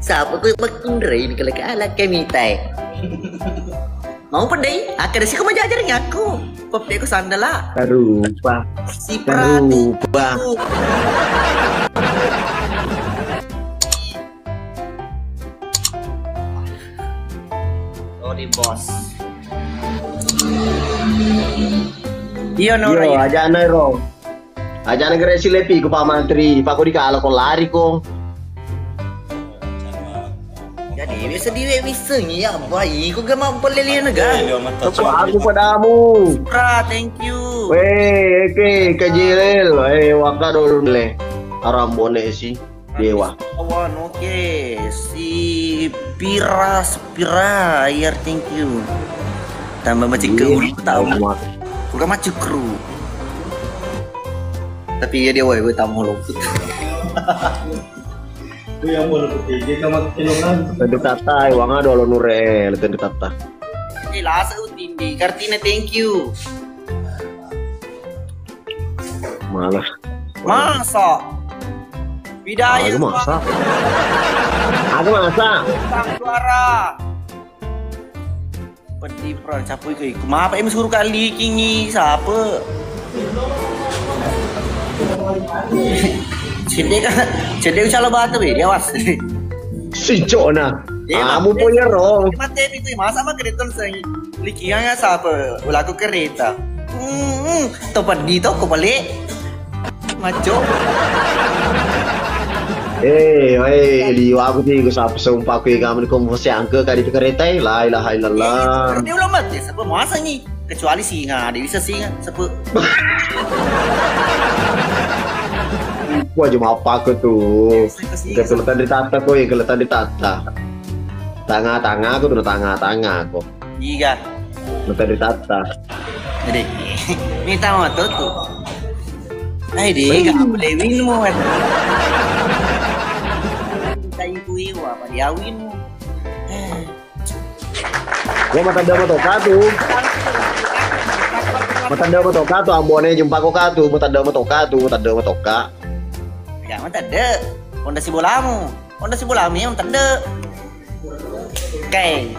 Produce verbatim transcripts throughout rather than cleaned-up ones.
Sapa ko makkunrai ni kala-kala kami tai. Mau pedai? Akan siko majajar ngaku. Pepe ko sandala. Tarupa. Si Prati. Tarupa. Sorry, bos. Iya, no, Iya, Rai. Ajana ro. Ajana gere silepi ko Pak Mantri, Pak ko dikala ko lari ko. Jadi, biasa diwe miseng, iya, apa? Iko gak mau pelelian ga? Iya, iya, mantap. Toko aku padamu. Pra, thank you. Weh, oke, kejilel. Eh, waka dulu le. Arambone si. Dewa. Awan, oke. Si Pira, Pira, iya, thank you. Tambah macik ke Iya, ulu tahu. Sama. Kurang macik kru. Tapi iya dia, woi, woi, tamu lo. Itu yang mau lebih tinggi sama kiloan. Tende tata, wanga dolo nure, tende tata. Ini lasa utindi, kartina thank you. Malah. Masa? Bidaya. Aku masa. Aku masa. Utang suara. Peddi pro, capu iko, iko. Mapa em suruh kali kingi sapa? Cedde ka, cedde ucala batu be, dia was. Si Jona. Eh, Amu mate, po ya ro. Mate itu masa mah kedeton sangi. Likiang ya sapa? Ulaku kereta. Hmm, to peddi to ko balik. Maco. Eh, eh, liwa aku ti, ku sapa seumpah ku kamu di komposi angke kali di kereta, eh. La ilaha illallah. Eh, dia belum mati, siapa masa ni? Kecuali singa, dia bisa singa, siapa? Wah, cuma apa aku tuh? Singa, singa, Gak kelihatan di tata, kok, ya, kelihatan di tata. Tanga-tanga aku tuh, tanga-tanga aku. Iga. Mata di tata. Jadi, minta moto tu. Ai, di, Wih. Gak boleh win mo, kan. Minta ibu iwa, apa dia win mo? Eh. Gua mata dama toka tu. Mata dama toka tu, ambone jumpa ko ka tu, mata dama toka tu, mata dama toka. Ya, mata de. Honda si bolamu. Honda si bolamu yang mata de. Oke,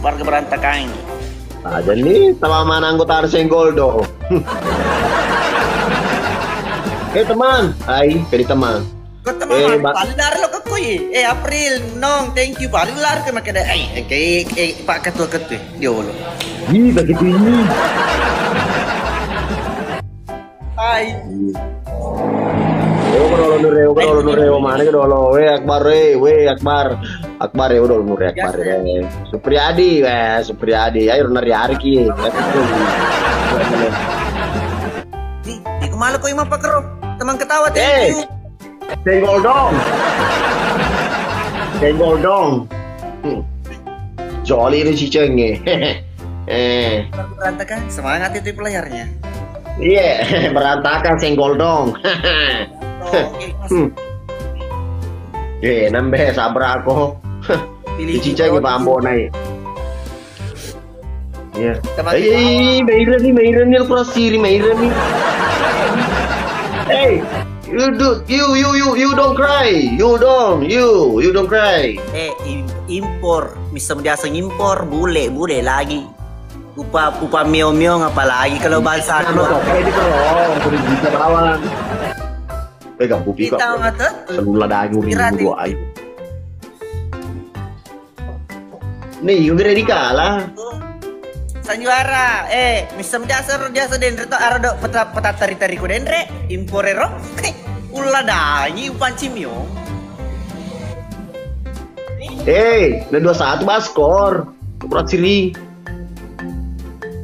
warga berantakan. Aja nih sama mana anggota ada senggol dong. Eh teman, hai, jadi teman. Kau teman, eh, paling dari lo ke kui. Eh April, nong, thank you. Paling lari ke makan. Eh, eh, eh, eh, Pak Ketua Ketua, dia lo. Ih, begitu ini. Hai. Iya. Oke dolo nure, oke dolo nure, mana ke dolo? Weh Akbar, weh, weh Akbar. Akbar ya dolo nure Akbar ya. Supriyadi, weh, Supriyadi. Ayo nari hari ki. Di, di kemana kau imam pakero? Teman ketawa, thank you. Senggol dong. Senggol dong. Hmm. Joli ini cicengnya. Eh. Berantakan, semangat itu playernya. Iya, berantakan senggol dong. Hmm. Eh, nambe sabra aku. Pilih cicengnya bambo naik. Iya. Teman eh, eh, eh, Mairen nih, Mairen nih, aku rasiri Mairen nih. Hey, you do, you, you, you, you don't cry, you don't, you, you don't cry. Eh, im- impor, bisa biasa ngimpor, bule, bule lagi. Upa, upa mio-mio, apalagi kalau bahasa. Nama tuh, kayak di kerong, kudu bisa lawan. Eh, gak bupi kok. Kita mah tuh. Selula dagu, kira ribu dua ayu. Nih, gue ready kalah. Sanjuara, eh, misem jasa, jasa denre to, aro do peta-, peta tari-tari ku denre, impore ro. Ulla dangi upanci mio. Eh, udah dua satu baskor. Kurang siri.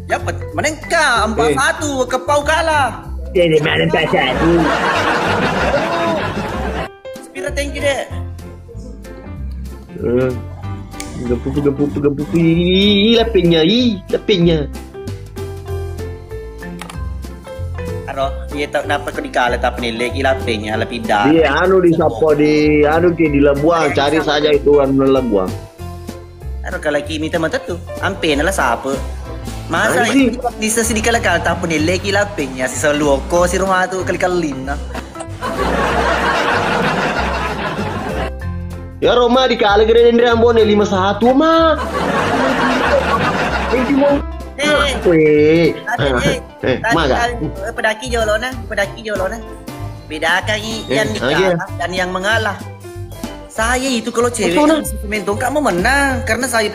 Ya, pet-, menengka empat satu, eh. Kepau kalah. Jadi mana empat satu? Sepira thank you, Dek? Eh, gempu, gempu, gempu, ih, lapenya, ih, lapenya. Aro, iya tau napa ko dikala tapi nilai ki lapenya, lapida. Iya, anu di Sapo di, anu ki di Labuang, cari saja itu anu Labuang. Aro kalaki mita mata tu, ampe nala sape. Masa bisa sedikit kala kala tapi nilai ki lapenya, si saluoko, si rumah tu kali kalinna. Ya Roma di kala gede Andre Ambone lima satu ma. Ini mau. Eh, Weh. Tadi, eh, Eh, tadi, maga? Tadi, eh, pedaki jolona, pedaki jolona. Bedakan i-, Eh, yang lagi ya? Dikalah dan yang mengalah. Saya itu kalau cewek Betul, kan nah. Sentimen tuh, kamu menang karena saya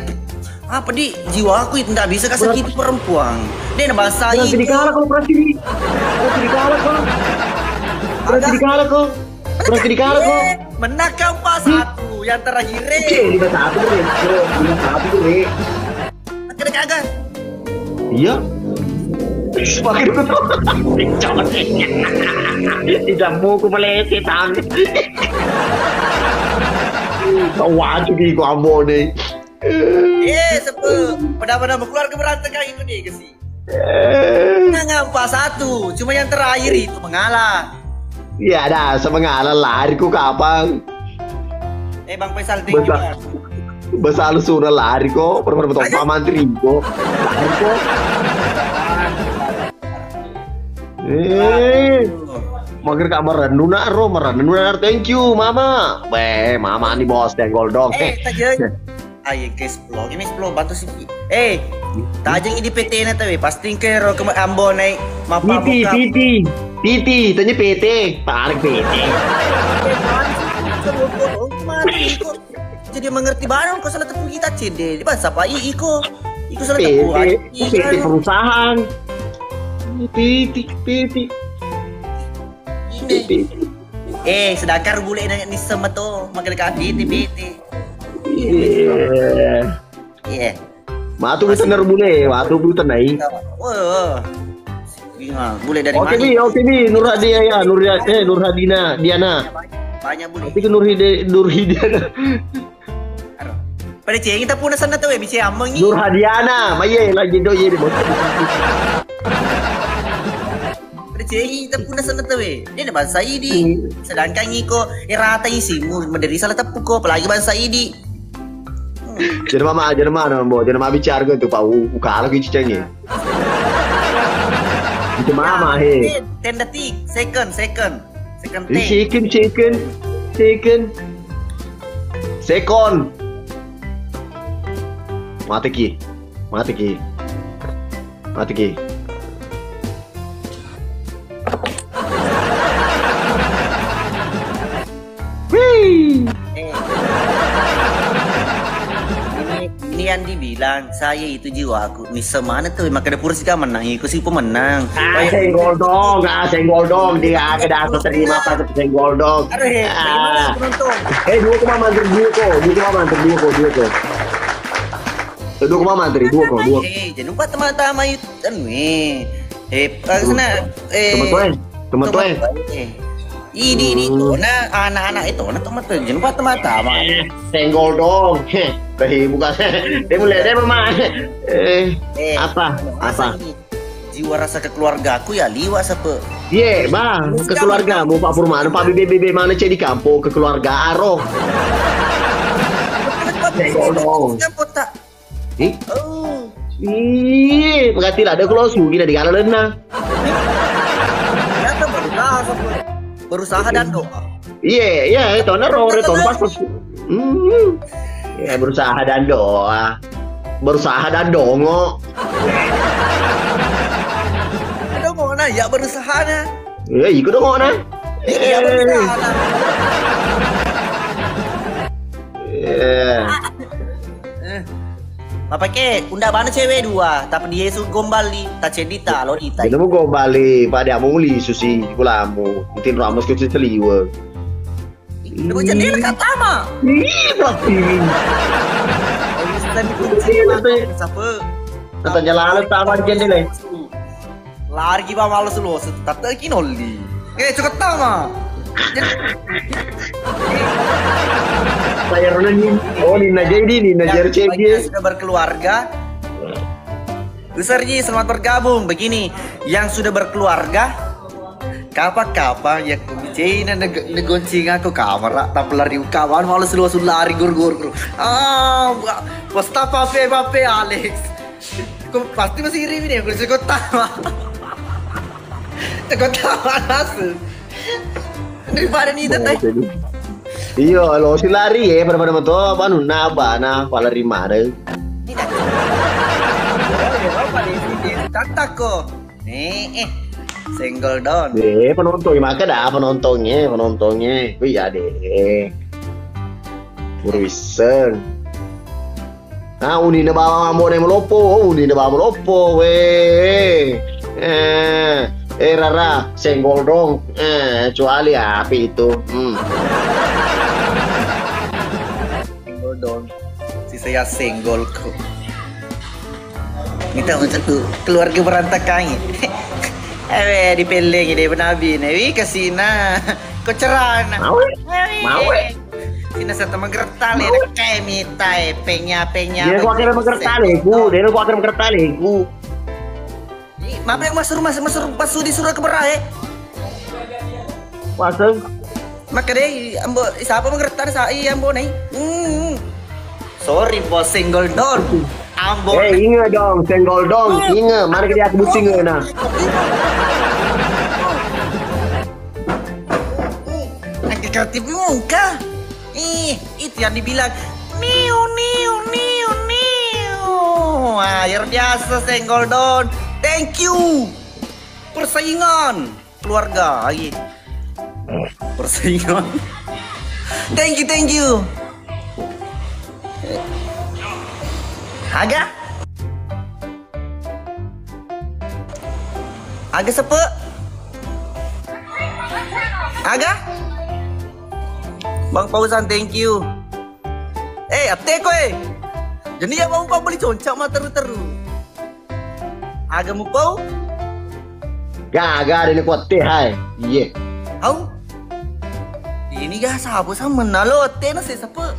apa di jiwaku itu nggak bisa kasih Berarti gitu perempuan. Dia bahasa Berarti itu. Dikalah kau, berarti di-, berarti dikalah kau. Berarti Agak dikalah kau. Berarti dikalah kau. Eh, menang kau pas satu yang terakhir. Eh, lima satu tuh, Re. Lima satu tuh, Re. Kena kagak? Iya. Semakin betul. Tidak mau ku melesetan. Kau wajib di gua mau nih. Eh, sepe. Pada-pada mau keluar ke berantem kayak itu nih, ke si. Eh. Nah, ngapa satu? Cuma yang terakhir itu mengalah. Ya, ada semengalah lari ku kapang. Eh, Bang Faisal, thank you, Bang. Basa lu sudah lari kok, pernah betul Pak Mantri kok. Lari kok. Eh, mager kak merenung nak ro, merenung nak, thank you mama. Weh, mama nih bos, tenggol dong. Eh, tajeng. Ayo ke sepuluh, ini sepuluh bantu sih. Eh, tajeng di P T na tawe, pasti ke ro ke Ambon naik mapa Piti, buka. Piti, Piti, tanya P T, tarik P T. Mati kok. Jadi mengerti barang kok salah tepuk kita cede. Di bahasa apa? I iko. Iko salah tepuk. P T, P T perusahaan. P T, P T. Ini. Eh, sedangkan bule nanya ni sama to, makan kaki di P T. Iya. Iya. Matu bener bule, matu bener nai. Oh, oh. Iya, bule dari mana? Oke, Bi, oke, Bi. Nur Hadi-, ya, Nur, eh, Nur Hadina, Diana. Banyak bule. Tapi ke Nur Hide-, Nur Hidiana. Pada cengi tapuna sana tuh, eh, bisa ameng ni. Nur Hadiana, maye lagi do ye di bos. Pada cengi tapuna sana tuh, eh. Dia ada bahasa ini. Hmm. Sedangkan iko, eh, rata isimu, menderita salah tepuko, apalagi bahasa ini. Jadi mama, jadi mana, Bo? Jadi mama bicara gitu, Pak. U-, ukala ki cicengi. Itu mama, he. Ten, ten detik, second, second. Second. Ini ten. Second, second, second. Second. Mati ki. Mati ki. Mati ki. Wih. Eh. Ini, ini yang dibilang, saya itu jiwaku. Nisa mana tuh? Makanya pura sih menang. Iku sih pemenang. Ah, senggol dong. Ah, senggol dong. Dia ada asa terima apa tuh senggol dong. Aduh, eh, ah. Terima kasih, penonton. Eh, dua koma mantan dua kok. Dua koma mantan dua kok. Dua kok. Dua koma mantan dua kok. Dua. Eh, jangan lupa teman-teman itu. Anu, eh. Eh, eh, sana, eh, teman-teman, teman-teman. Teman-teman, eh. Ini, ini, hmm. Tuh, nah, anak-anak itu, nah, teman-teman, jangan lupa teman-teman. Eh, senggol dong. Heh, tadi bukan. Dia mulai, dia memang. Eh, eh, apa? Apa? Jiwa rasa kekeluargaku ya liwat sepe. Iya, Bang, kekeluargamu, Pak Purman, Pak Bibi, Bibi mana cek di kampung, kekeluarga Aro. Senggol dong. Siapa tak? Ih. Oh. Ih, berarti lah ada kalau sugi dari kala lena. Ternyata berusaha, berusaha dan doa. Iya, iya, itu naro, itu pas. Hmm. Ya, berusaha dan doa. Berusaha dan dongo. Dongo nah, ya berusaha nah. Iya, ikut dongo nah. Iya, berusaha nah. Iya. Eh. Mapake unda bana cewek dua, tapi dia su gombali, tak cedita lo dita. Dia mau gombali, Pak, dia mau li susi kulamu, mungkin ramas ke seliwe. Lu jendela kata mah. Ih, berarti. Bisa dikunci mata siapa? Kata jalan sama jendela. Lari ki ba males lo, tatteki nolli. Eh, cukup tama. Saya Ronani. Oh, Nina J D, Nina J R C D. Yang sudah berkeluarga. Besar Ji, selamat bergabung. Begini, yang sudah berkeluarga, kapa-kapa ya kucina neg-, negoncing aku kamera, tapi lari kawan males lo, lari gur-gur-gur. Ah, wa-, wasta pape-pape, Alex. Ko pasti masih iri ini, aku cukup tawa. Cukup tawa langsung. Daripada ni teteh. Iyo, lo silari e, pada-pada meto, anu, naba, na, pala rimana. Tattako. Eh, eh. Senggol don. Eh, penonton, maka dah penontonnya, penontonnya. Wih, ya deh. Guru Wiseng. Ah, unina bawang ambone meloppo, oh, unina bawang meloppo, weh. Eh, eh, Rara, senggol dong. Eh, kecuali apa itu? Hmm. Senggol dong. Si saya senggol kok. Minta untuk keluarga berantakan. Eh, dipellengi deh, benabi nih. Wih, kasina. Kocerana. Mawe. Mawe. Sina satu menggertale, kayak mitai, penya, penya. Dia gua kira menggertale, ku. Dia gua kira menggertale, ku. Ih, maaf ya, Mas Sur, Mas, Mas Sur, Mas Sudi suruh ke berai. Masuk. Maka deh, ambo, siapa menggertale, sa, iya, ambo, nih. Hmm. Sorry, bos, senggol don. Ambo. Eh, ingat dong, senggol dong. Ingat, mana dia aku bucing, nah. Lagi kreatif muka. Ih, itu yang dibilang niu, niu, niu, niu. Ah, luar biasa, senggol don. Thank you. Persaingan keluarga lagi. Persaingan. Thank you, thank you. Aga? Aga sepe? Aga? Bang Fauzan, thank you. Eh, atte ko, eh. Jadi ya mau beli concak mah teru-teru. Aga mupau? Gaga ada ni kuatte hai. Iye. Au. Ini ga sabo sama nalo atte na se sepe.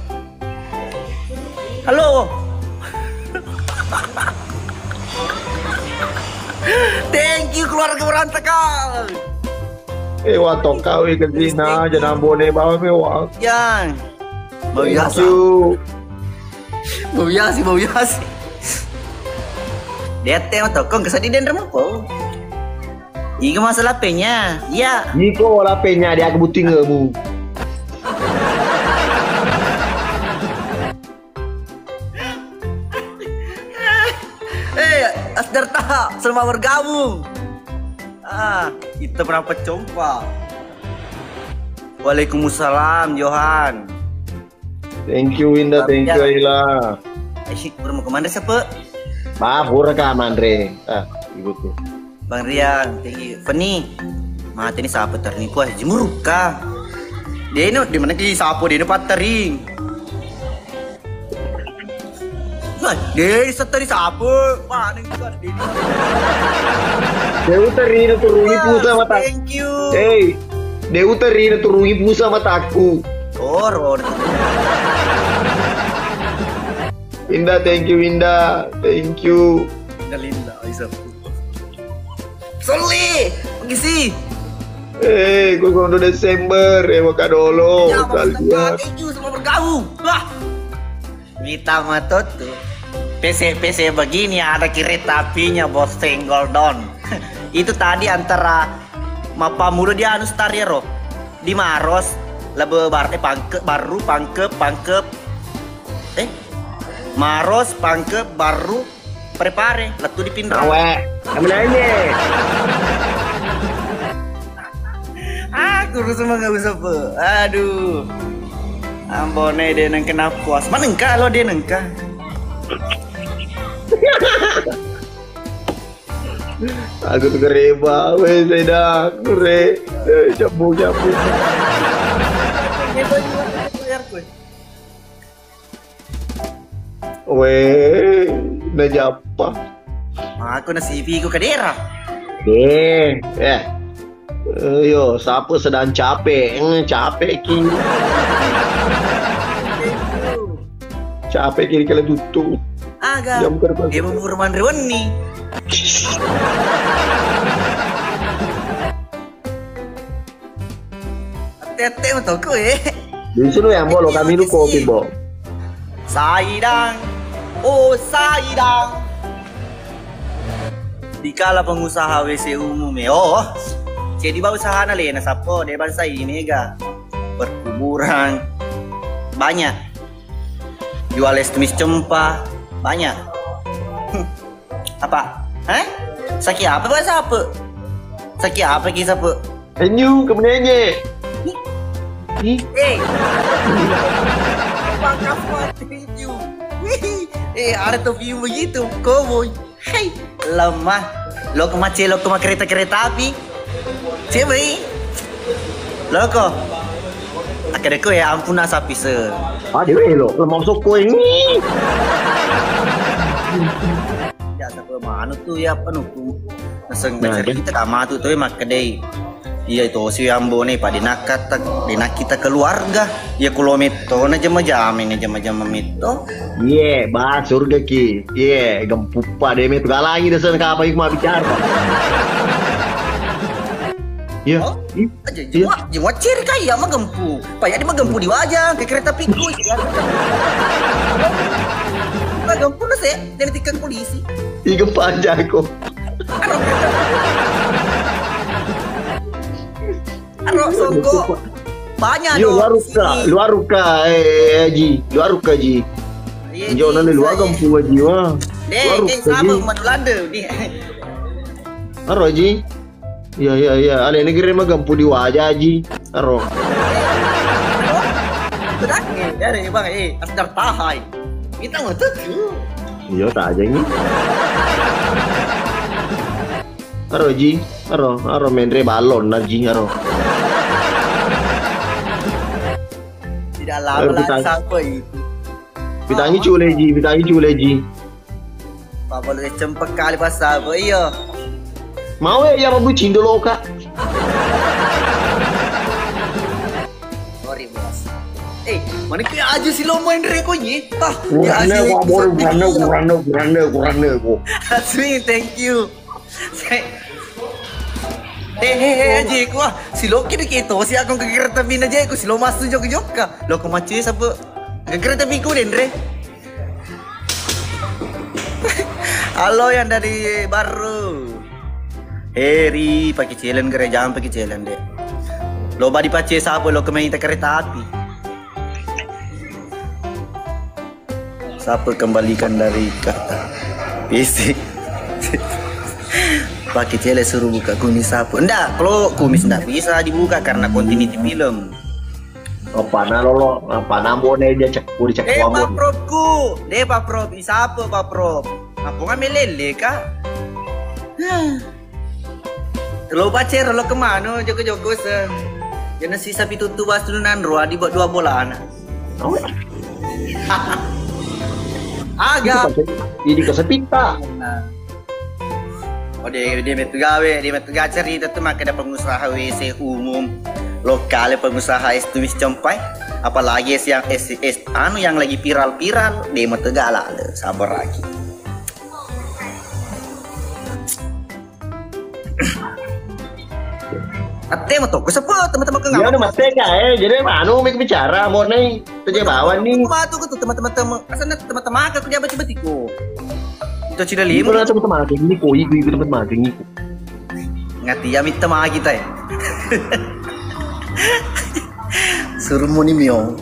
Halo. Thank you, keluarga berantakan. Eh, wa tokka wi ke zina, jangan bone bawa mewah. Yang. Bau biasa. Bau biasa, bau biasa. Dia teh mah tokong kesadi dan remuk kok. Iga masalah penya. Iya. Niko lapenya dia kebutingemu. Eh, Asdarta, selamat bergabung. Ah, kita pernah pecompa. Waalaikumsalam, Johan. Thank you, Winda. Thank you, Aila. Eh, si, kurang mau kemana siapa? Maaf, kurang kak Mandre. Ah, ibu tuh. Bang Rian, thank you. Feni, mate ni siapa ternipu ah, jemur ka. Dia ini di mana ki siapa dia ini patering. Nah, desa tadi sapa? Mana ini kan desa? Dewa teri na turungi pulsa mata. Thank you. Hey, Dewa teri na turungi pulsa mataku. Oh, Ron. Winda, thank you, Winda. Thank you. Linda, Linda, Aisyah. Soli, pergi sih. Eh, gua kondo Desember, eh, waka dolo. Ya, maksudnya, thank you, selamat bergabung. Wah. Mita matotu. P C-P C begini ada kereta apinya, Bos Tenggol Don. Itu tadi antara mappammula dia anu star ero. Di Maros, lebe bar-, eh, Pangke, Barru, Pangke, Pangke. Eh, Maros, Pangke, Barru, Pare-pare, lettu di Pinrang. Awe, kamu nanya. Aku rusuh mah nggak usah, Pe. Aduh. Ambone de nengke napuas. Manengka lo de nengka. Aku tuh kereba, weh, saya dah, kure. Eh, cabut, cabut. Weh, najappa. Aku nasibi ku kadera. Eh, eh. Eh, yo, siapa sedang capek? Eh, capek ki. Capek ki kalian tutup. Aga. Jam kerja. Dia mau manre wenni. Tette matoku, eh. Di sini yang bolo kami lu kopi, Bo. Saidang. Oh, saidang. Dikala pengusaha W C umum, eh. Oh. Jadi ba usahana lena sappo, de bangsa ini ga. Perkuburan. Banyak. Jual es tumis cempa, banyak. Apa? Hah? Saki apa, Pak Sape? Saki apa ki, Sape? Enyu, kemenenye. Ih. Eh. Pakas mati, Enyu. Wih. Eh, ada tuh view begitu, cowboy. Hai, lemah. Lo ke mace, lo ke ma kereta-kereta api. Cewek. Lo ko. Akadeko ya ampun, asapi se. Ah, dewe lo, lemah sokko ini. Ya, sampai mana tuh ya, apa nuku? Naseng. Nah, cerita sama tuh, tuh makkedai. Iya, itu si ambone, Pak, denakkatta, denakkita keluarga. Iya, kulo metto, na jama-jama, na jama-jama metto. Iye, bah, surga ki. Iye, gempuppa, de metto galangi, desa kapa iku mabbicara. Iya. Oh? Ih, aja, iya. Jengwa, jengwa ceri kaya magempu. Payah di magempu di wajah, ke kereta pikul. Magempu na se, jadi tikang polisi. Iga panjako. Aro songko. Banyak. Yo, dong, luarukka, sini. Luarukka, eh, eh, Ji, luarukka, Ji. Iya, Ji, nang luar saya. Kampung, Ji, wah. Deh, luarukka, eh, sama Ji. Madulanda, nih. Aro, Ji. Iya, iya, iya. Ale negeri mah gampu di wajah, Ji. Aro. Bedak, eh, dari Bang, eh, asdar tahai. Kita mau tuh. Iya, tak aja ini. Aro, Ji. Aro, aro menre balon na, Ji, aro. Tidak lama. Ayo, lah, kita, siapa itu? Bitangi cule, Ji, bitangi cule, Ji. Papa lu cempek kali pas apa, iya. Mau ya, ya, Rabu Cindo lo, Kak. Sorry, Bos. Eh, mana kayak aja si lo main reko, ye? Ah, ya, kurang asli, nego, kurang nego, kurang nego, kurang nego, kurang nego. Asli, thank you. Eh, eh, eh, aja ku, ah, si Loki di kito, si aku ke kereta bina aja ku, si lo masuk jok-jok ka. Lo ke macam siapa? Ke kereta biku, Dendre. Halo yang dari baru. Heri, pakai challenge gere, jangan pakai challenge, Dek. Lo badi pace siapa lo ke main kereta api? Siapa kembalikan dari kata fisik? Pakai cele suruh buka kumis siapa? Ndak, kalau kumis ndak bisa dibuka karena continuity film. Apa na lolo? Apa na bone dia cek, udah cek. Eh, Pak Prof ku. Deh, Pak Prof. Siapa, Pak Prof? Apa ngambil lele, Kak? Lo pacero lo kemano, joko-joko se. Jana sisa pituttu basu nanro, adi buat dua bolana. Aga. Ini kasepita. Nah. Oh, dia, dia metu gawe, dia metu gawe cerita tu, maka ada pengusaha W C umum, lokal pengusaha es tumis cempai, apalagi es yang es, es anu yang lagi viral-viral, dia metu galak, sabar lagi. Atte mo to, ku sepo teman-teman ke. Iya, ngapa? Anu, mate ka, eh, jadi anu, mik bicara, mau nih, kerja bawa nih. Matu ku tuh, teman-teman, teman, asana teman-teman, aku dia baca betiku. Itu cila lima. Itu teman-teman, ini kok, iku, iku, teman-teman, ini. Ngati ya, minta maaf kita ya. Suruh muni miong.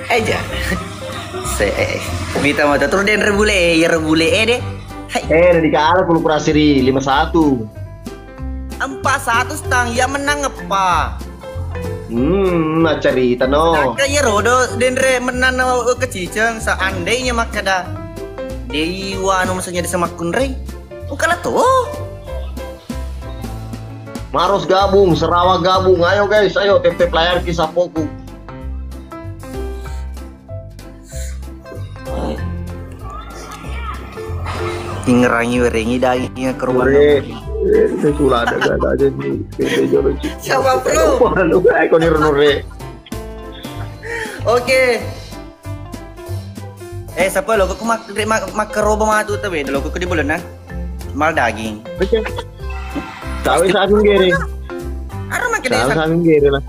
Eja. Se, eh, eh. Mita mata terus den rebule, ya rebule, eh, deh. Hai. Eh, dari kalah puluh kurasi ri, lima satu. Empat satu setang, ya menang apa? Hmm, nah cerita no. Kaya rodo, denre menang no, eh, keciceng, seandainya makada. Dewa no, maksudnya di semakun, Rey. Engka na to. Maros gabung, Sarawak gabung. Ayo guys, ayo tep-tep layar ki sapoku. Ingerangi werengi daging ke rumah. Ore, eh, itu sudah ada, ada aja nih. Beda jolo, Cik. Siapa, bro? Wah, lu, eh, kau niru nure. Oke. Eh, siapa lo? Kok mak-, mak-, makkeroba matu tabe? Lo kok di bulan, nah? Mal daging. Oke. Tahu saking gere. Aro makke desa. Tahu saking gere lah.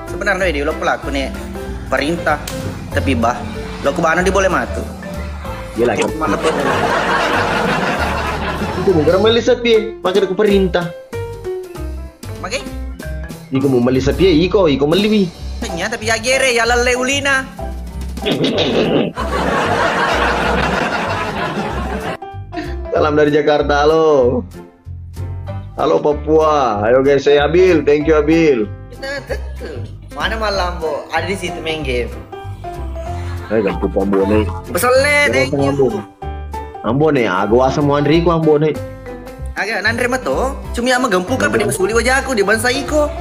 Sebenarnya dia lo pelaku nih perintah. Tapi bah, lo kubana di boleh matu. Dia lagi. Malah tuh. Itu bukan melli sapi, pakai ku perintah. Mage? Iko mau melli sapi, iko, iko melli wi. Ternyata pia gere, ya lalle ulina. Salam dari Jakarta, halo. Halo Papua, ayo guys, saya Abil, thank you Abil. Kita tettu. Mana malambo? Ada di situ main game. Eh, gak lupa Ambo nih. Pesel, thank you. Ambo nih, aku asam Andri ku Ambo nih. Aga nanre mato, cumi ama gempu kan pada masuli wajaku di bangsa iko.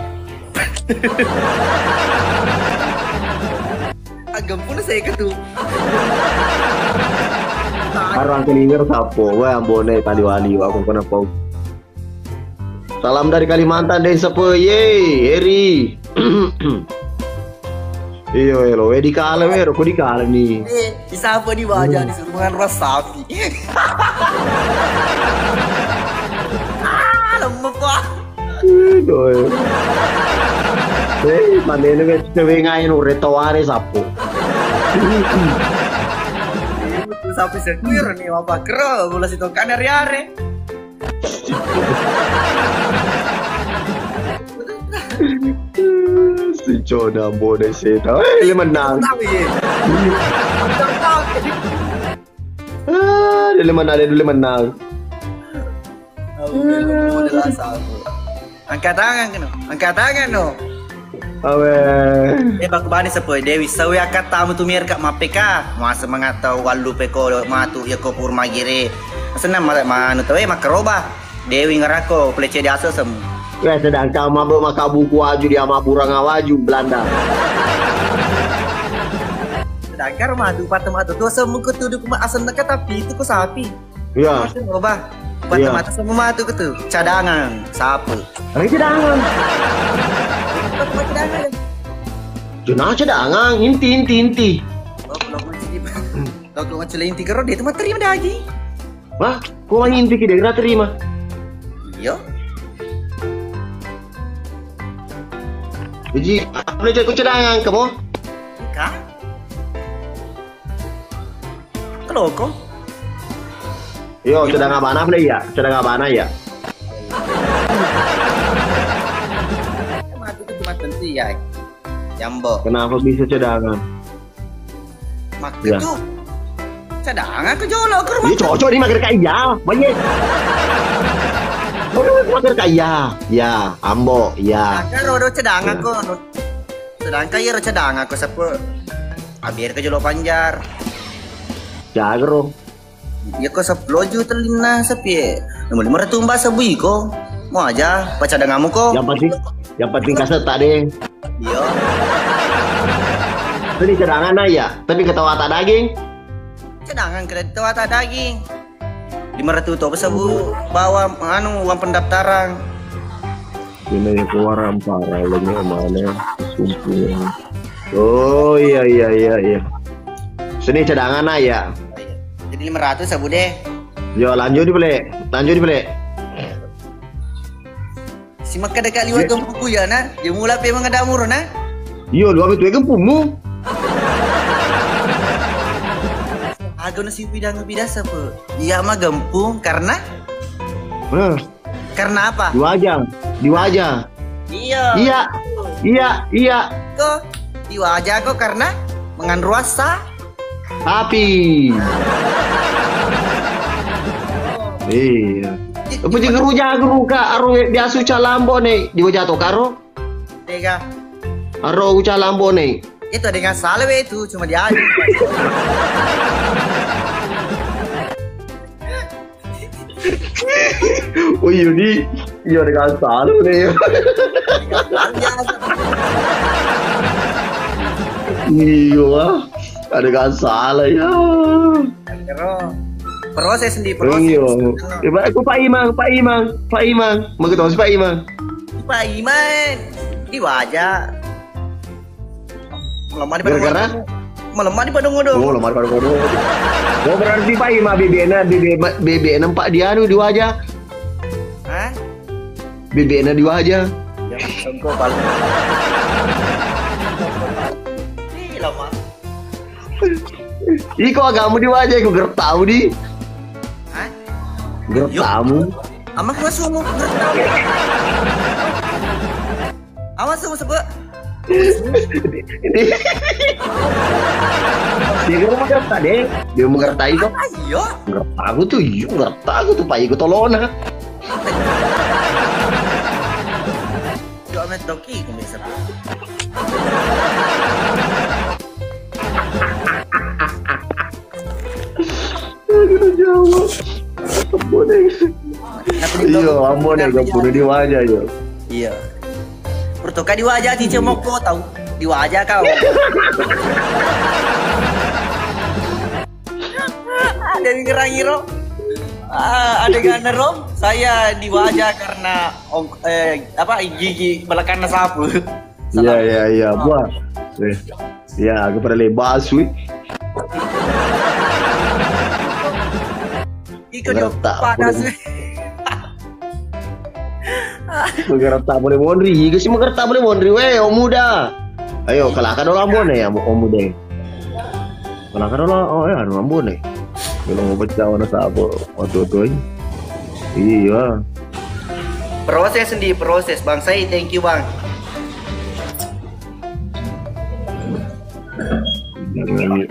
Agam pun saya ketu. Arang kelingar sapo, wah Ambo nih tadi wali, aku kenapa? Salam dari Kalimantan deh, sepe, ye, Eri. Iyo, elo, we di kale, we, roko di kale nih. Eh, di sapo di wajah disuruh mangan rasa sapi. Ah, lemah, Pak. Aduh. Eh, manene we cewe ngai nu retoware sapo. Sapi sekuir nih, apa kero, bola sitokan ari-are. Sincona bodoh setan. Eh, le menang. Ah, dia le menang, dia dulu menang. Angkat tangan keno. Angkat tangan no. Awe. Eh, baku bani sepoi Dewi, sawi angkat tamu tu mir ka mappeka. Masa mangata wallu peko matu ya ko pur magire. Senang ma-, manu tawe makaroba. Dewi ngerako pelece di asesem. Weh, sedangkan mabuk maka buku aju dia maburang awaju Belanda. Sedangkan rumah tu patah mata tu asem ke tu duk asem neka tapi itu ku sapi. Iya. Mata coba. Iya. Mata-mata semua matu ke tu. Cadangan. Sapu. Ada cadangan. Apa cadangan? Jona cadangan. Inti, inti, inti. Oh, kalau mau jadi, kalau mau jadi inti kero, dia tu materi daging. Wah, kau main inti kita kira terima. Iya. Jadi, apa boleh jadi cadangan kamu? Kah? Keloko. Yo, cadangan mana boleh ya? Cadangan mana ya? Mati itu cuma tentu ya. Jambo. Kenapa bisa cadangan? Makku ya. Tuh. Cadangan ke jolo ke rumah. Iya, cocok nih mager kaya. Banyak. Mager kaya. Ya, ambo, ya. Ada rodo cadangan kok. Sedangkan iya ro cadangan ko seppo abir ke jolo panjar. Jagro. Iya ko seppulo juta linna sepi. Nomor lima ratus mbak sebu iko. Mau aja, baca dengamu ko. Yang penting, yang penting kaset tak deh. Iya. Ini cadangan aja, tapi ketawa tak daging. Cadangan ketawa tak daging. Lima ratus to sebu bawa anu uang pendaftaran. Ini keluar ampara lainnya mana? Sumpah. Oh iya iya iya iya. Sini cadangan aja. Jadi lima ratus sabu deh. Yo lanjut di beli. Lanjut di beli. Si makkeda kak liwa gempuku ya na. Dia mula pe mangada muro na. Iyo, dua betul gempumu. Aga na si bidang bidasa pe. Iya ma gempung karena Nah, karena apa? Di wajah, di wajah. Iya. Iya, iya, iya. Ko di wajah ko karena mengan ruasa. Tapi. Iya. Apa juga ruja ruka aru biasa uca lambo nih di wajah to karo? Tega. Aro uca lambo nih. Itu dengan salah we itu cuma diadu. Oh iya di, iya dengan salah nih. Iya lah, ada nggak salah ya. Terus proses di proses. Iya. Coba aku Pak Imang, Pak Imang, Pak Imang. Mau ketemu si Pak Imang. Pak Imang di wajah. Melemah di gara-gara melemah di padang odong. Oh, lemah di padang odong. Oh, berarti Pak Imang bebena bebe bebena Pak dianu di wajah. Hah? Bebena di wajah. Ya, sengko paling. Ih, lemah. Iko agamu di wajah, iko gertamu di. Hah? Gertamu. Amak masuk gertamu. Awas tuh sebut. Dia mau gertak deh. Dia mau gertak itu. Iya. Gertak aku tuh, iya gertak aku tuh, Pak, ikut tolona. Yo amet doki ku bisa. Aduh, Jawa. Ambone. Iya, ambone, gak perlu diwaja, ya. Iya. Pertuka diwaja, cice moko tau. Diwaja kau. Ada yang ngerang iro. Ah, adegan ro, saya diwaja karena ong-, eh, apa, gigi belakangnya sapu. Iya, iya, iya, buah. Eh, ya, aku pada lebar sui. Iko dia gertak panas. Magertak boleh mondri, iko sih magertak boleh mondri, weh, om muda. Ayo, kalaka dolo ambone ya, om muda. Kalaka dolo, oh ya, anu ambone. Kalau mau pecah warna sabo, waktu-waktu aja. Iya. Proses sendiri, proses, Bang. Saya thank you, Bang.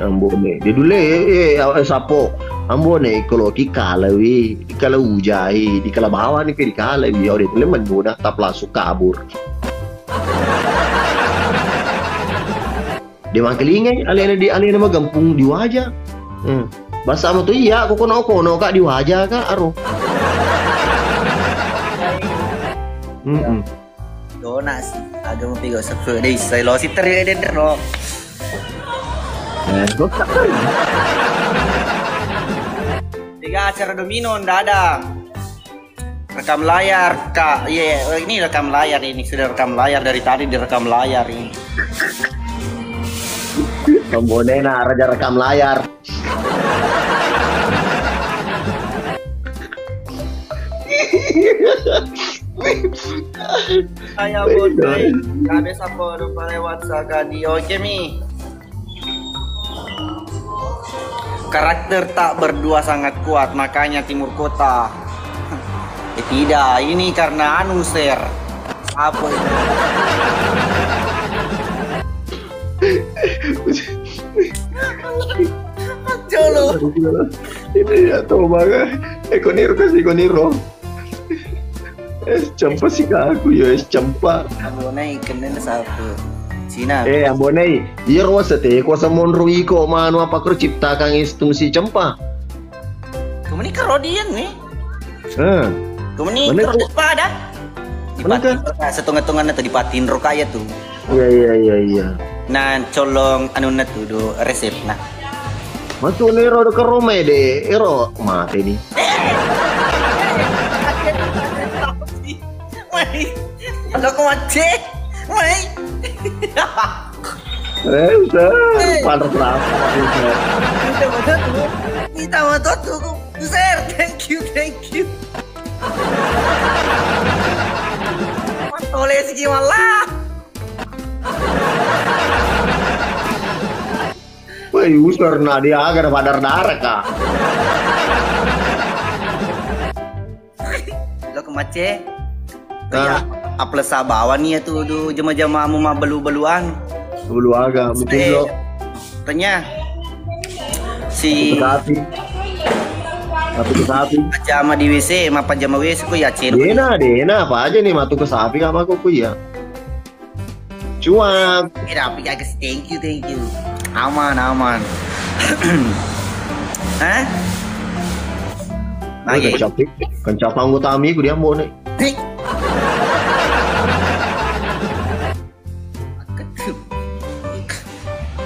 Ambone. Dia dulu, eh, eh, eh, sapo. Ambone, kalau ki kala wi, kala ujai, di kala bawah nih, di kala wi, ya udah, itu menduna, tap langsung kabur. Dia mangkelingai, alena di, alena magempung diwaja. Hmm. Basa mo tu iya, ko kono-kono ka diwaja ka, aro. Mm-mm. Dona sih, agama pigo sepe deh, saya lo si teri dendro. Eh, kok tak tahu? Tiga acara domino ndak ada. Rekam layar, Kak. Iya, ini rekam layar ini. Sudah rekam layar dari tadi, direkam layar ini. Pembonena raja rekam layar. Saya bodoh. Kami sapo lupa lewat saga di oke mi. Karakter tak berdua sangat kuat, makanya Timur Kota. Eh, tidak, ini karena anu, Sir. Apa itu? Jolo. Ini ya, tau banget. Eh, kau niru kasih, kau niru. Es cempa sih, Kak, aku ya es cempa. Ambonai kenen sapu. Cina. Eh, Ambonai. Iya, ro sete kuasa monro iko manu apa kro ciptakan es tum si cempa. Kemeni karodian nih. Eh. Kemeni karodian pada. Mana, Kak? Dipatin setengah-tengahnya tuh dipatin ro kaya tuh. Iya, iya, iya, iya. Nah, colong anunna tuh do resepna. Matu nero do ke Roma de, ero mate ni. Mai. Ada ko macet. Mai. Eh, udah. Panas lah. Kita mau tuh. Kita mau tuh. Sir, thank you, thank you. Oleh segi malah. Wah, user na dia agar padar darah kah? Lo kemace? Kayak apel sabawa nih ya tuh, duh, jema-jema mau mabelu-beluan. Belu aga, mungkin lo. Tanya si sapi. Tapi ke sapi. Pajama di W C, ma pajama W C ku ya cedok. Dena, dena, apa aja nih matu ke sapi apa kok ku ya. Cuap. Eh, tapi guys, thank you, thank you. Aman, aman. Hah? Ayo. Kencapa anggota ami ku dia mau nih. Hei.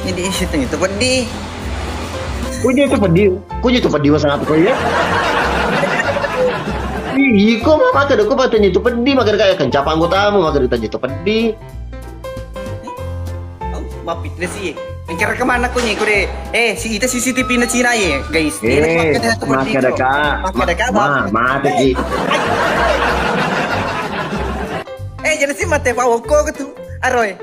Ini situ itu pedih. Kunyi itu pedih. Kunyi itu pedih masa ngapa kau ya? Ih, kok mama kada kok patanya itu pedih, maka kayak kencapa anggotamu, maka ditanya itu pedih. Oh, maaf, fitness sih. Encer kemana kau nih, kau deh? Eh, si itu C C T V na Cina ya, guys. Eh, maka ada kak. Maka ada kak, ma, mate ki. Eh, jadi si mate pa woko gitu. Aroy.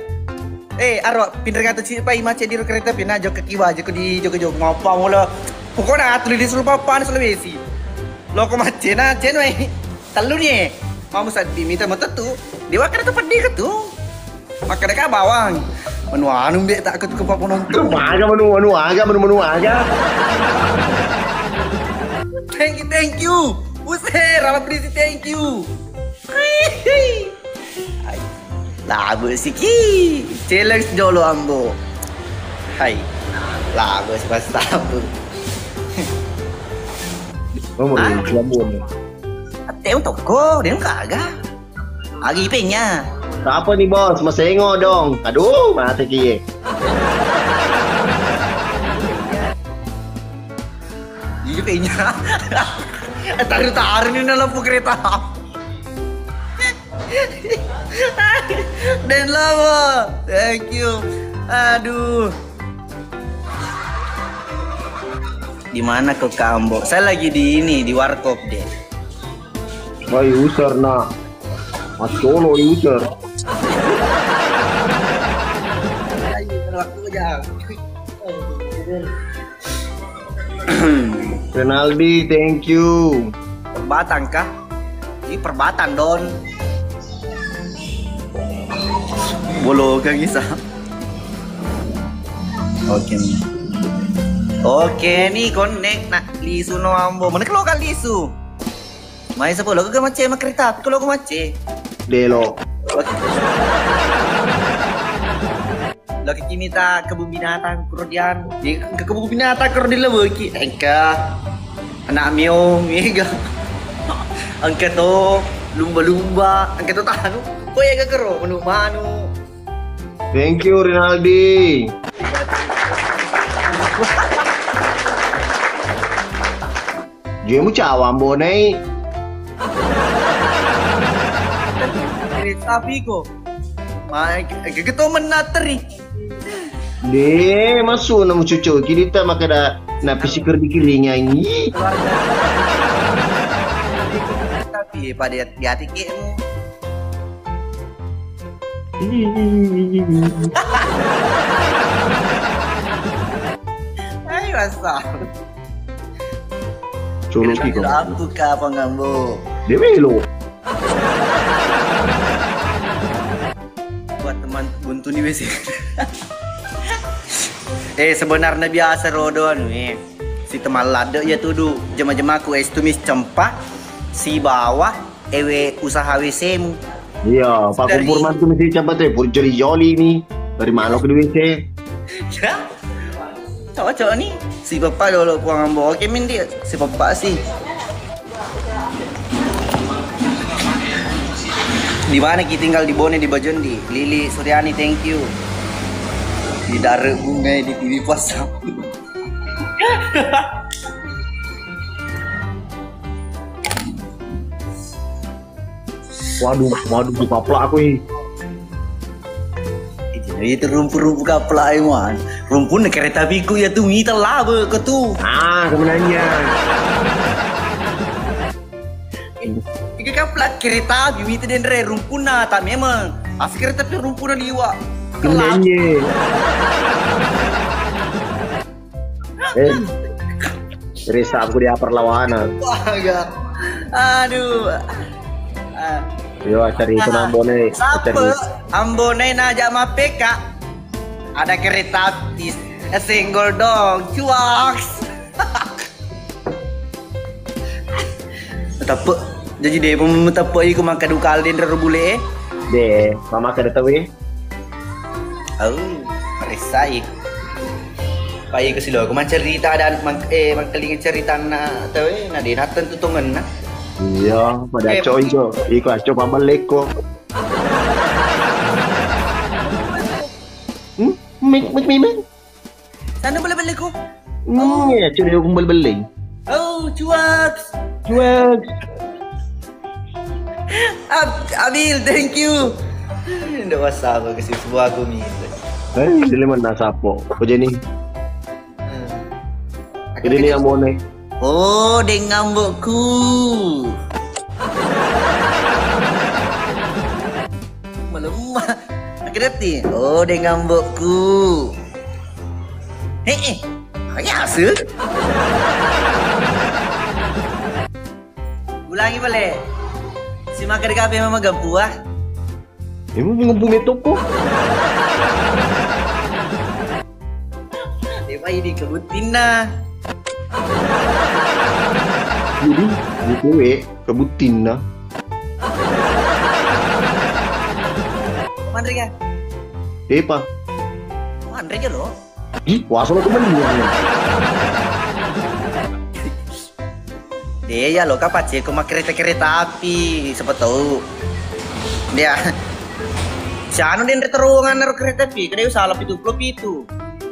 Eh, aro, pinreng ato ci pai mace diro kereta api, na jokka kiwa aja ko di jokka-jokka ngapa mula. Pokokna atu di Sulawesi, Sulawesi. Loko mace na cen wai. Tellu ni. Mamu saddi mita metettu. Dewa kereta peddi ketu. Makkeda ka bawang. Menu anu, Mbak, tak ke, ke apa nonton. Menu aga, menu, menu aga, menu, menu aga. Thank you, thank you. Buset, rala berisi thank you. Hai. Labu siki. Challenge jolo, Ambo. Hai. Labu si pas sabu. Nomor Ah. Labu. Ate toko, dia kagak. Agi penya. Siapa nih, Bos? Masengo dong. Aduh, mati kie. Iya penya. Taruh-taruh nih dalam kereta. Dan lama. Thank you. Aduh. Di mana kau, Kak Ambo? Saya lagi di ini, di warkop deh. Wah, user nah. Mas Solo user. Ayo, waktu aja. Renaldi, thank you. Perbatang kah? Ini perbatang, Don. Bolo kang isa. Oke nih. Oke nih, connect nak lisu no Ambo. Mana kalau kan lisu? Mai sepuluh ke macet, makereta api kalau aku macet. Delo. Lagi kini tak kebun binatang, kemudian di ke kebun binatang, kemudian lagi engka anak miong, mega. Engka to lumba-lumba, engka to tanu. Kok ya gak kero, manu-manu. Thank you, Rinaldi. Jemu cawa Ambo Nei. Kereta api ko. Mai, ke, ke, ke to menateri. De, masu na mucucu. Kini ta makada na pisi kerdi kiringangi. Tapi pada di hati ke. Hai, masa. Coloki kau. Aku ka pangambo. Dia melo. Buat teman buntu di W C. Eh, sebenarnya biasa rodo anu, eh. Si teman lade ya tudu jema-jemaku es tumis cempa si bawah ewe usaha W C-mu. Iya, Pak Dari Kumpul mantu mesti cepat deh, pur joli-joli nih. Dari mana ke di W C? Ya. Cocok nih. Si Bapak dulu puang ambo. Oke, Min, dia. Si Bapak sih. Di mana ki tinggal di Bone, di Bajondi? Lili Suryani, thank you. Di dare bunga di T V pasang. Waduh, waduh, buka plak aku ini. Itu rumpu-rumpu kaplak, Iwan. Rumpun kereta apiku ya tuh, mita labe ke tuh. Ah, sebenarnya. Iga kaplak kereta api, mita denre rumpuna, tak memang. As kereta api rumpuna liwa. Sebenarnya. Eh, Risa aku dia perlawanan. Wah, enggak. Aduh. Ah. Yo, cari itu Ambone, cari. Ambone najak mapeka. Ada kereta api, eh, senggol dong, cuaks. Tepe, jadi deh, mau tepe iku makan dua kali dari bule. Deh, mama kada tahu ya. Oh, maressai. Pai ke silo, aku mancerita dan mang-, eh, mangkeling cerita na tau, eh, na de naten tu tongenna. Iya, pada Eh, coy jo. Iko aco pabeleko. Hmm? Mik, mik, mik, mik. Sana bele-beleku. Hmm, ya, coy, aku bele-bele. Oh, cuaks. Cuaks. Ab-, Abil, thank you. Ndak masalah ke siswa aku ni. Eh, dili mana sapo? Apa jadi? Hmm. Jadi ni yang mau nih. Oh, dengan mbokku. Melemah. Aku dati. Oh, dengan mbokku. Heeh. Kaya asu. Ulangi balik. Si makan di kafe mama gempu ah. Ibu ngempu metoko. Idi kebuttinna. Jadi, gitu we, kebuttinna. Manre ga? Epa. Manre ga lo? Ih, kuasa lo temen. De, ya lo, ka pacceko makkereta-kereta api, siapa tahu. Dia. Sianu denre terowongan naro kereta api, kedai salah pitu puluh pitu.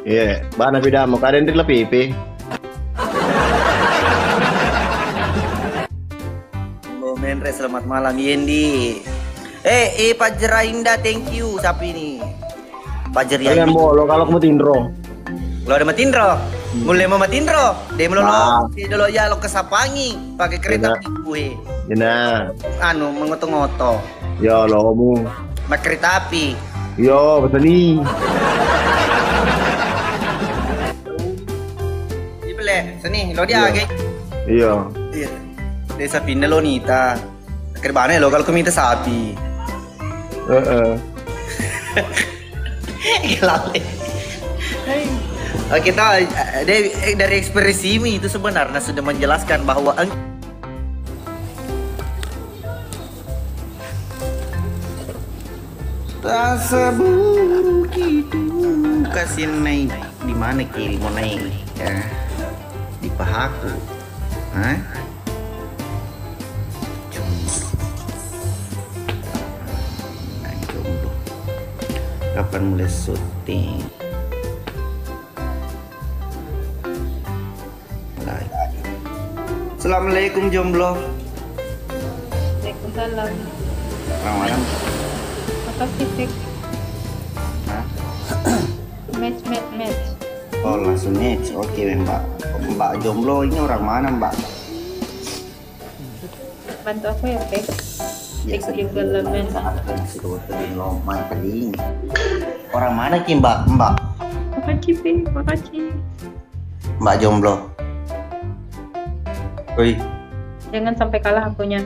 Iya, bana beda mau kadang denre P P. Bo Menre, selamat malam, Yendi. Eh, eh, Pajera Indah, thank you. Siapa ini? Pajeri Kalian Ayu. Bolo kalau kamu tinro. Lo ada matinro. Mulle mau matinro. Dia melolo. Ah. Si dolo ya lo kesapangi. Pakai kereta Enak. Api kue. Enak. Anu, mengoto-ngoto. Ya lo mu. Mak kereta api. Yo, betul ni. Di bele, seni, lo dia Iya. Age. Iya. Iya. Desa pindah lo nita. Kerbane lo kalau kemita sapi. Heeh. Lale. Oke, tahu, eh, dari, eh, dari ekspresimu itu sebenarnya sudah menjelaskan bahwa eng- Rasa buruk itu kasih naik di mana kiri mau naik ya di pahaku, hah? Jomblo. Nah, jomblo. Kapan mulai syuting? Lagi. Assalamualaikum, jomblo. Waalaikumsalam. Orang mana? Apa sih, Fik? Hah? Match, match, match. Oh, langsung match. Oke, Mbak. Mbak jomblo ini orang mana, Mbak? Bantu aku ya, Fik. Biasa Fik juga lah, men. Masih kau tadi lo main paling. Orang mana ki, Mbak? Mbak. Makasih, Fik. Makasih. Mbak jomblo. Woi. Jangan sampai kalah akunya.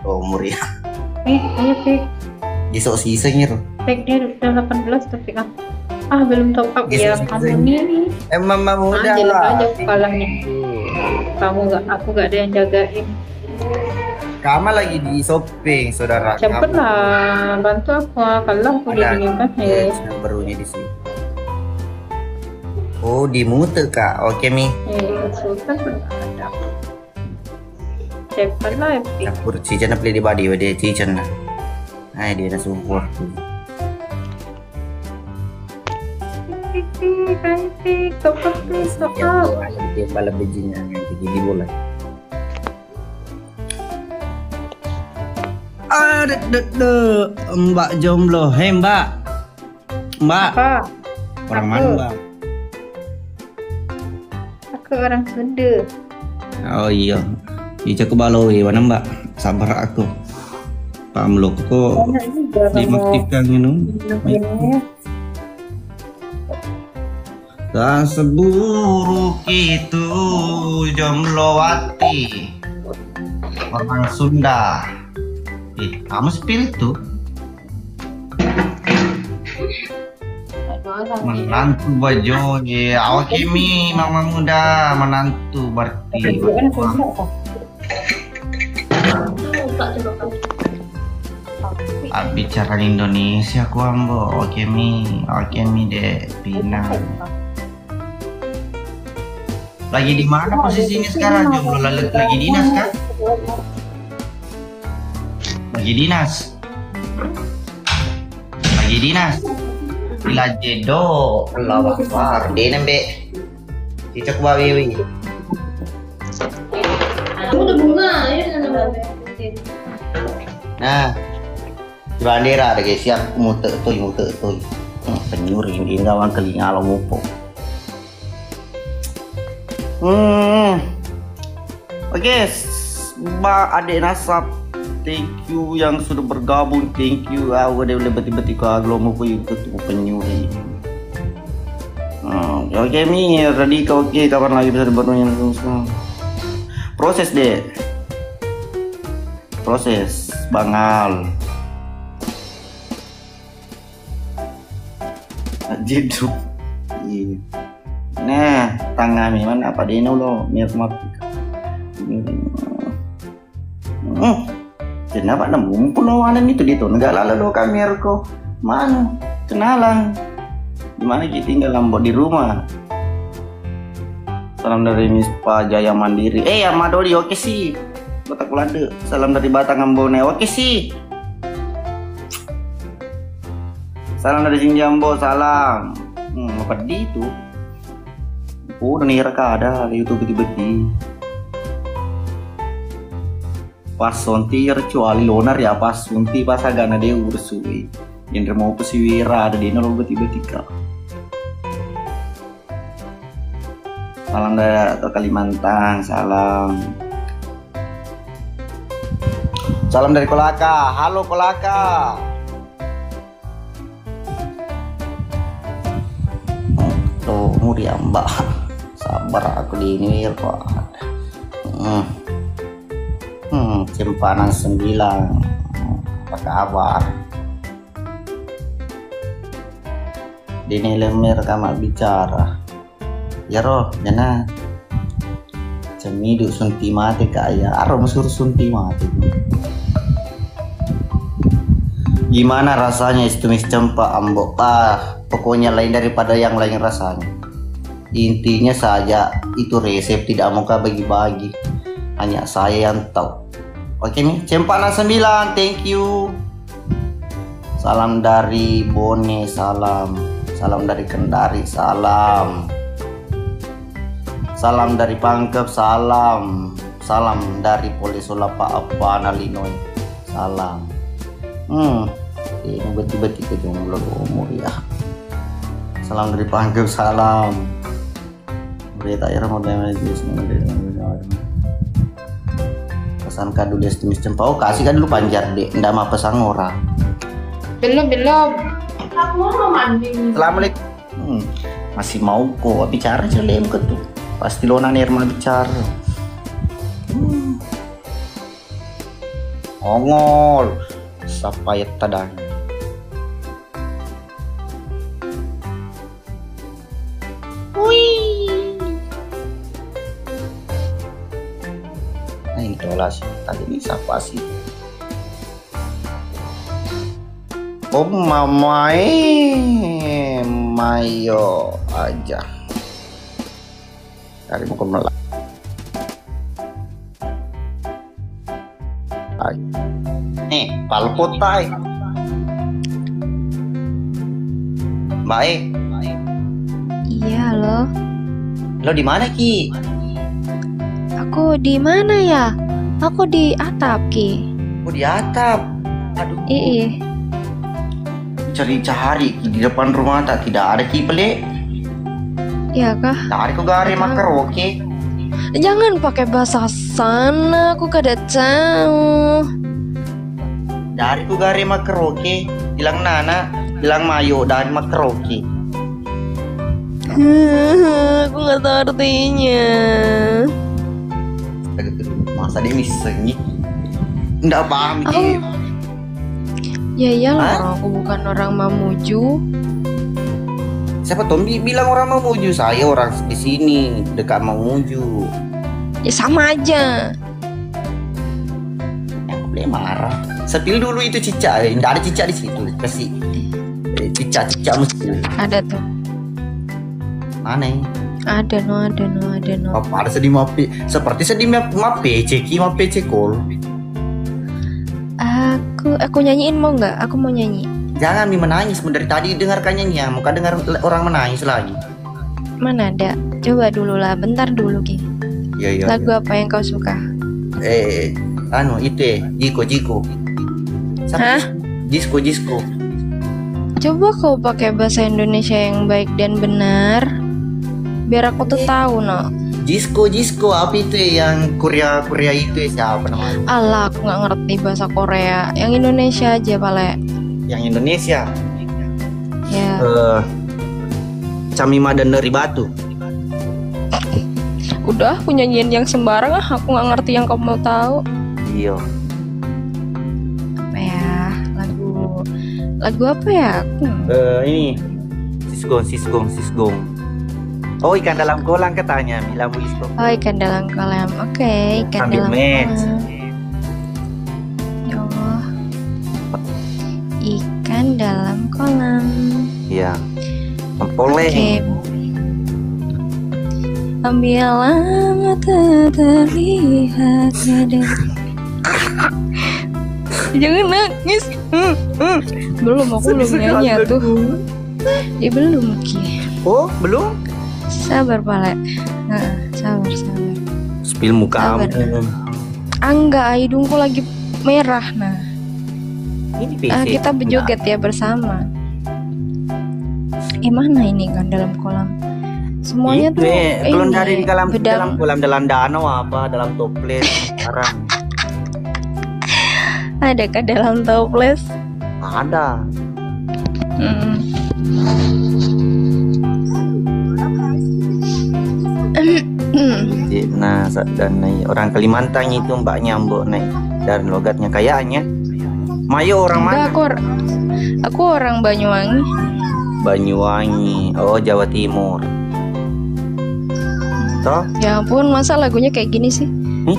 Oh, umur ya. Eh, ayo, Fik. Besok sisa ngir. Fik, dia udah delapan belas tuh, Fik, ah. Ah, belum top up. Besok ya, sisa kamu ngir. Nih. Emang mau Ah, udah jelas lah. Aja aku kalahnya. Kamu nggak, aku nggak ada yang jagain. Kama lagi di shopping, saudara. Cepet kamu. Lah, bantu aku, ah. Kalah aku. Ada. Jadinya kan, eh. Barunya di sini. Oh, di mute, Kak. Oke, Mi. Eh, Sultan belum ada. Cepet lah, Epi. Campur cicana pilih di badi, wede cicana. Ai, dia ada support. Epi, Epi, top up, please, top up. Dia balas bijinya, nanti gigi bola. Aduh, duh, duh. Mbak jomblo. Hei, Mbak. Mbak. Apa? Orang mana, Mbak? Aku orang Sunda. Oh iya. Ija ku balo e, mana, Mbak? Sabar aku. Paham lo kok. Banyak juga. Dimaktifkan, you know. Ini. Tak seburuk itu jomblo wati. Orang Sunda. Eh, kamu spill tuh. Menantu bajo, ya, oke mi, mama muda, menantu berarti. Ah, bicara Indonesia ku ambo, oke mi, oke mi, Dek Pina. Lagi di mana posisinya sekarang, jomblo? Lagi, lagi dinas kah? Lagi dinas. Lagi dinas. Ilajedo, Allahu Akbar. Denem, Be. Cicak bawiwi. Nah. Di bandera ada, guys, siap. Mute toi, mute toi. Hmm, penyuri, ini gawang kelinga lo mupo. Hmm. Oke, s-, Mbak Adek Nasab, thank you yang sudah bergabung, thank you. Ah, udah, udah, beti-beti kau belum mau ikut tuh penyuri. Hmm, oke mi, Radika, oke, kapan lagi bisa dibantuin? Proses deh. Proses, Bangal. Anjir, Duk. Nah, tangami mana apa deno lo, mir mati. Hmm. Kenapa nemu pun lawanan itu dia tuh? Enggak lala lo kamir ko. Mana? Kenalan. Di mana kita tinggal, Ambo? Di rumah. Salam dari Mispa Jaya Mandiri. Eh, ya Madoli, oke sih. Kota Kulade. Salam dari Batang Ambone, oke sih. Salam dari Sinjambo, salam. Hmm, peddi itu. Udah nih, raka ada di YouTube beti-beti. Pas sonti ya, kecuali lonar ya, pas sonti pas agana deh urus suwi. Genre mau pesiwira ada di nol beti-beti, Kak. Salam dari atau Kalimantan, salam. Salam dari Kolaka. Halo, Kolaka. Tuh, muri, Mbak. Sabar aku di ini, Pak. Hmm. Hmm, Cempana sembilan. Apa kabar? Dini lemmer kama bicara. Yaro, jana. Cemidu sunti mate, Kak, ya. Aro mesur sunti mate. Gimana rasanya es tumis cempa, Ambo? Ah, pokoknya lain daripada yang lain rasanya. Intinya saja itu resep, tidak mau kau bagi-bagi. Hanya saya yang tahu. Oke nih, Cempana sembilan, thank you. Salam dari Bone, salam. Salam dari Kendari, salam. Salam dari Pangkep, salam. Salam dari Pole Solapa Apa Nalinoi, salam. Hmm, ini beti-beti ke jomblo umur ya. Salam dari Pangkep, salam. Berita ya, mau damai, pesan kado dulu es tumis cempa. Oh, kasih kan dulu panjar, Dek. Ndak mau pesan orang. Belum, belum. Aku mau mandi. Assalamualaikum. Hmm, masih mau ko bicara, celem ke tuh. Pasti lona nerma bicara. Hmm. Ongol. Sapa ya tadang? Wih. Nah, ini tola sih. Tadi ini siapa sih? Oh, mamae, mayo aja. Dari mau ke Mela-, Nih, palpot tai. Baik. Iya, halo. Lo di mana, Ki? Aku di mana ya? Aku di atap, Ki. Oh, di atap. Aduh. Iya. Cari-cari di depan rumah tak, tidak ada, Ki, pele. Iya kah? Dari ku gare makroke. Jangan pakai bahasa sana, aku kada tahu. Dari ku gare makroke, bilang nana, bilang mayo dari makroke. Aku nggak tahu artinya. Astaga, masa dia misengi? Nggak paham, Ki. Ya iyalah, orang aku bukan orang Mamuju. Siapa Tombi bilang orang Mamuju? Saya orang di sini, dekat Mamuju. Ya sama aja. Yang boleh marah. Sepil dulu itu cicak, eh. Nggak ada cicak di situ. Kasih, eh, cicak-cicak mesti. Ada tuh. Mana? Ada no, ada no, ada no. Apa ada sedih mape? Seperti sedih mape, mape ceki, mape cekol. Aku, aku nyanyiin mau nggak? Aku mau nyanyi. Jangan mi menangis, dari tadi dengarkan nyanyian, muka dengar orang menangis lagi. Mana ada? Coba dulu lah, bentar dulu, Ki. Iya, iya. Lagu apa yang kau suka? Eh, anu, itu, eh, Jiko, Jiko. Hah? Jiko, Jiko. Coba kau pakai bahasa Indonesia yang baik dan benar, biar aku tuh tahu, no. Jiko, Jiko, apa itu, eh, yang Korea, Korea itu, eh, siapa namanya? Alah, aku nggak ngerti bahasa Korea. Yang Indonesia aja, pale. Yang Indonesia? Ya. Eh, Cami Madan dari Batu. Udah, aku nyanyiin yang sembarang ah, aku nggak ngerti yang kamu mau tahu. Iya. Apa ya? Lagu, lagu apa ya? Aku Eh, ini. Sisgong, sisgong, sisgong. Oh, ikan dalam kolam katanya, bilang Bu Isko. Oh, ikan dalam kolam. Oke, ikan Sambil dalam match. Kolam. Ya Allah. Ikan dalam kolam. Iya. Poleng. Oke. Ambillah mata terlihat ada. Jangan nangis. Hmm, hmm. Belum, aku belum nyanyi tuh. Eh, belum, Ki. Oh, belum? Sabar, Pale. Heeh, sabar, sabar. Spill mukamu. Sabar. Angga, hidungku lagi merah, nah. Ini Eh, P C. kita berjoget ya bersama. Eh, mana ini kan dalam kolam? Semuanya Itu, tuh eh, kalau ini, dari dalam, bedang. Dalam kolam, dalam danau apa, dalam toples, sekarang. Adakah dalam toples? Ada. Mm-mm. Nah, sa-, dan nai orang Kalimantan itu mbaknya, Mbok, nai. Dan logatnya kayaknya. Mayo orang Enggak, mana? Aku or-, aku orang Banyuwangi. Banyuwangi. Oh, Jawa Timur. Toh? Ya ampun, masa lagunya kayak gini sih? Nih?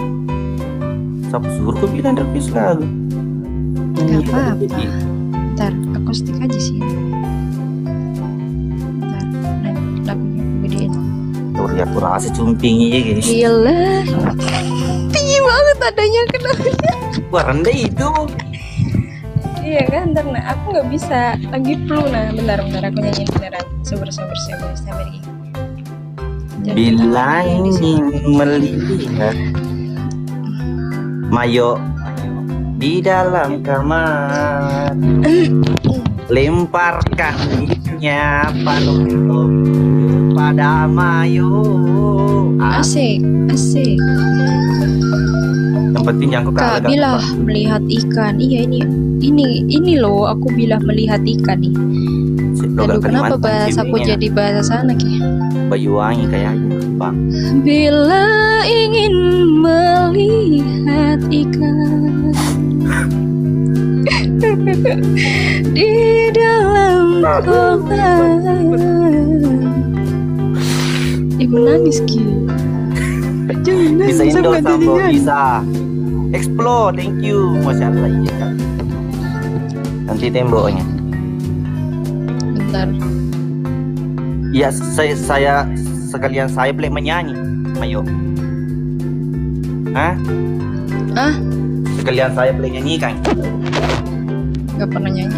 Siapa suruh kau bilang request lagu? Gak apa-apa. Ntar akustik aja sih. Ntar, nah, lagunya aku gedein. Tuh, ya, aku rasa cumping aja, guys. Gila. Tinggi banget adanya, kenapa? Wah, rendah itu. Iya kan, ntar, nah, aku nggak bisa. Lagi flu, nah, bentar, bentar, aku nyanyiin beneran. Sabar, sabar, sabar, sabar, ya. Bila ingin melihat Mayo di dalam kamar, lemparkan nya panutup pada Mayo. Asik, asik. Yang penting jangan kau Kak kalah, Kak. Bila melihat ikan. Iya, ini, ini, ini loh, aku bila melihat ikan nih. Aduh, kenapa bahasa aku jadi bahasa sana, Ki? Banyuwangi kayaknya, Bang. Bila ingin melihat ikan di dalam kolam. Ibu nangis, Ki. Jangan nangis, bisa Indo, Sambo, bisa. Explore, thank you. Masya Allah, iya, Kak. Nanti temboknya. Bentar. Ya, saya, saya sekalian saya play menyanyi, Mayo. Hah? Ah? Sekalian saya play nyanyi kan? Gak pernah nyanyi.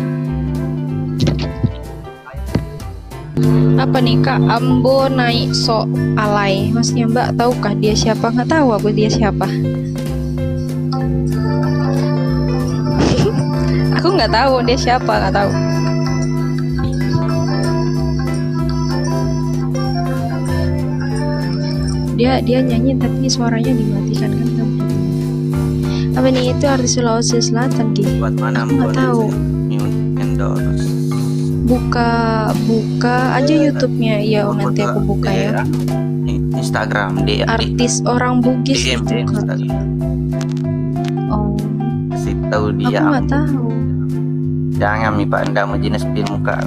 Apa nih, Kak? Ambo naik sok alai. Maksudnya, Mbak, tahukah dia siapa? Nggak tahu aku dia siapa. Aku nggak tahu dia siapa, nggak tahu. Dia, dia nyanyi tapi suaranya dimatikan kan, nggak begitu. Apa nih, itu artis Sulawesi Selatan, Ki? Buat mana? Aku nggak tahu. Buat endorse. Buka, buka aja YouTube-nya. Iya, nanti aku buka ya. Instagram, di, di Artis orang Bugis D M, dibuka. Instagram. Oh. Kasih tahu dia. Aku nggak tahu. Jangan mi, Pak, ndak mau jenis film muka.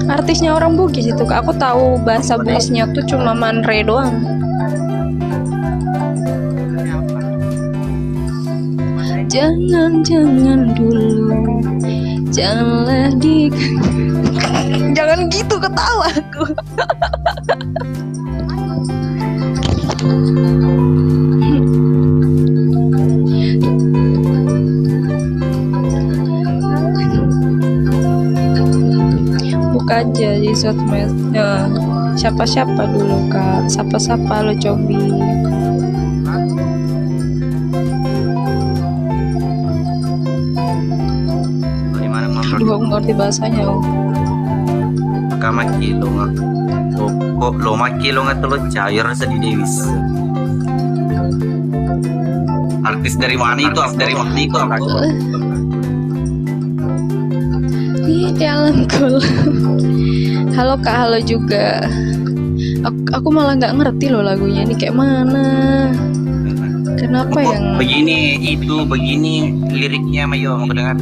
Artisnya orang Bugis itu, Kak. Aku tahu bahasa Bugisnya tuh cuma manre doang. Jangan, jangan dulu, janganlah di-, jangan gitu ketawa aku. Buka aja di sosmed. Ya, siapa-siapa dulu, Kak? Siapa-siapa lo, Cobi? Aduh, aku ngerti bahasanya, oh. Kamaki lo nggak? Lo, kok lo maki lo nggak, telo cair sedih Dewis. Artis dari mana itu? Artis dari mana itu? Di dalam kolam. Halo, Kak, halo juga. Aku, aku malah nggak ngerti loh lagunya ini kayak mana. Kenapa yang begini itu, begini liriknya, Mayo, mau dengar?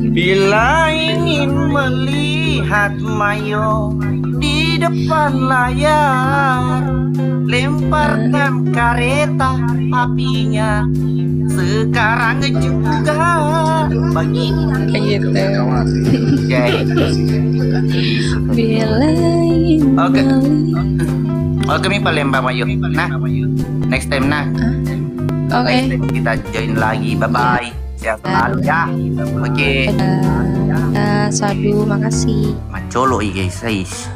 Ya, Bila ingin melihat Mayo di depan layar, lemparkan kareta apinya sekarang juga. Begitu. Kayak gitu. Oke. Bila ingin Oke. melihat. Oke, mi palembang Mayo. Nah, next time nah. Oke. Next time kita join lagi. Bye bye. Sehat selalu ya. Oke. Dadah. Dadah, Sadu, makasih. Macolo i guys, guys.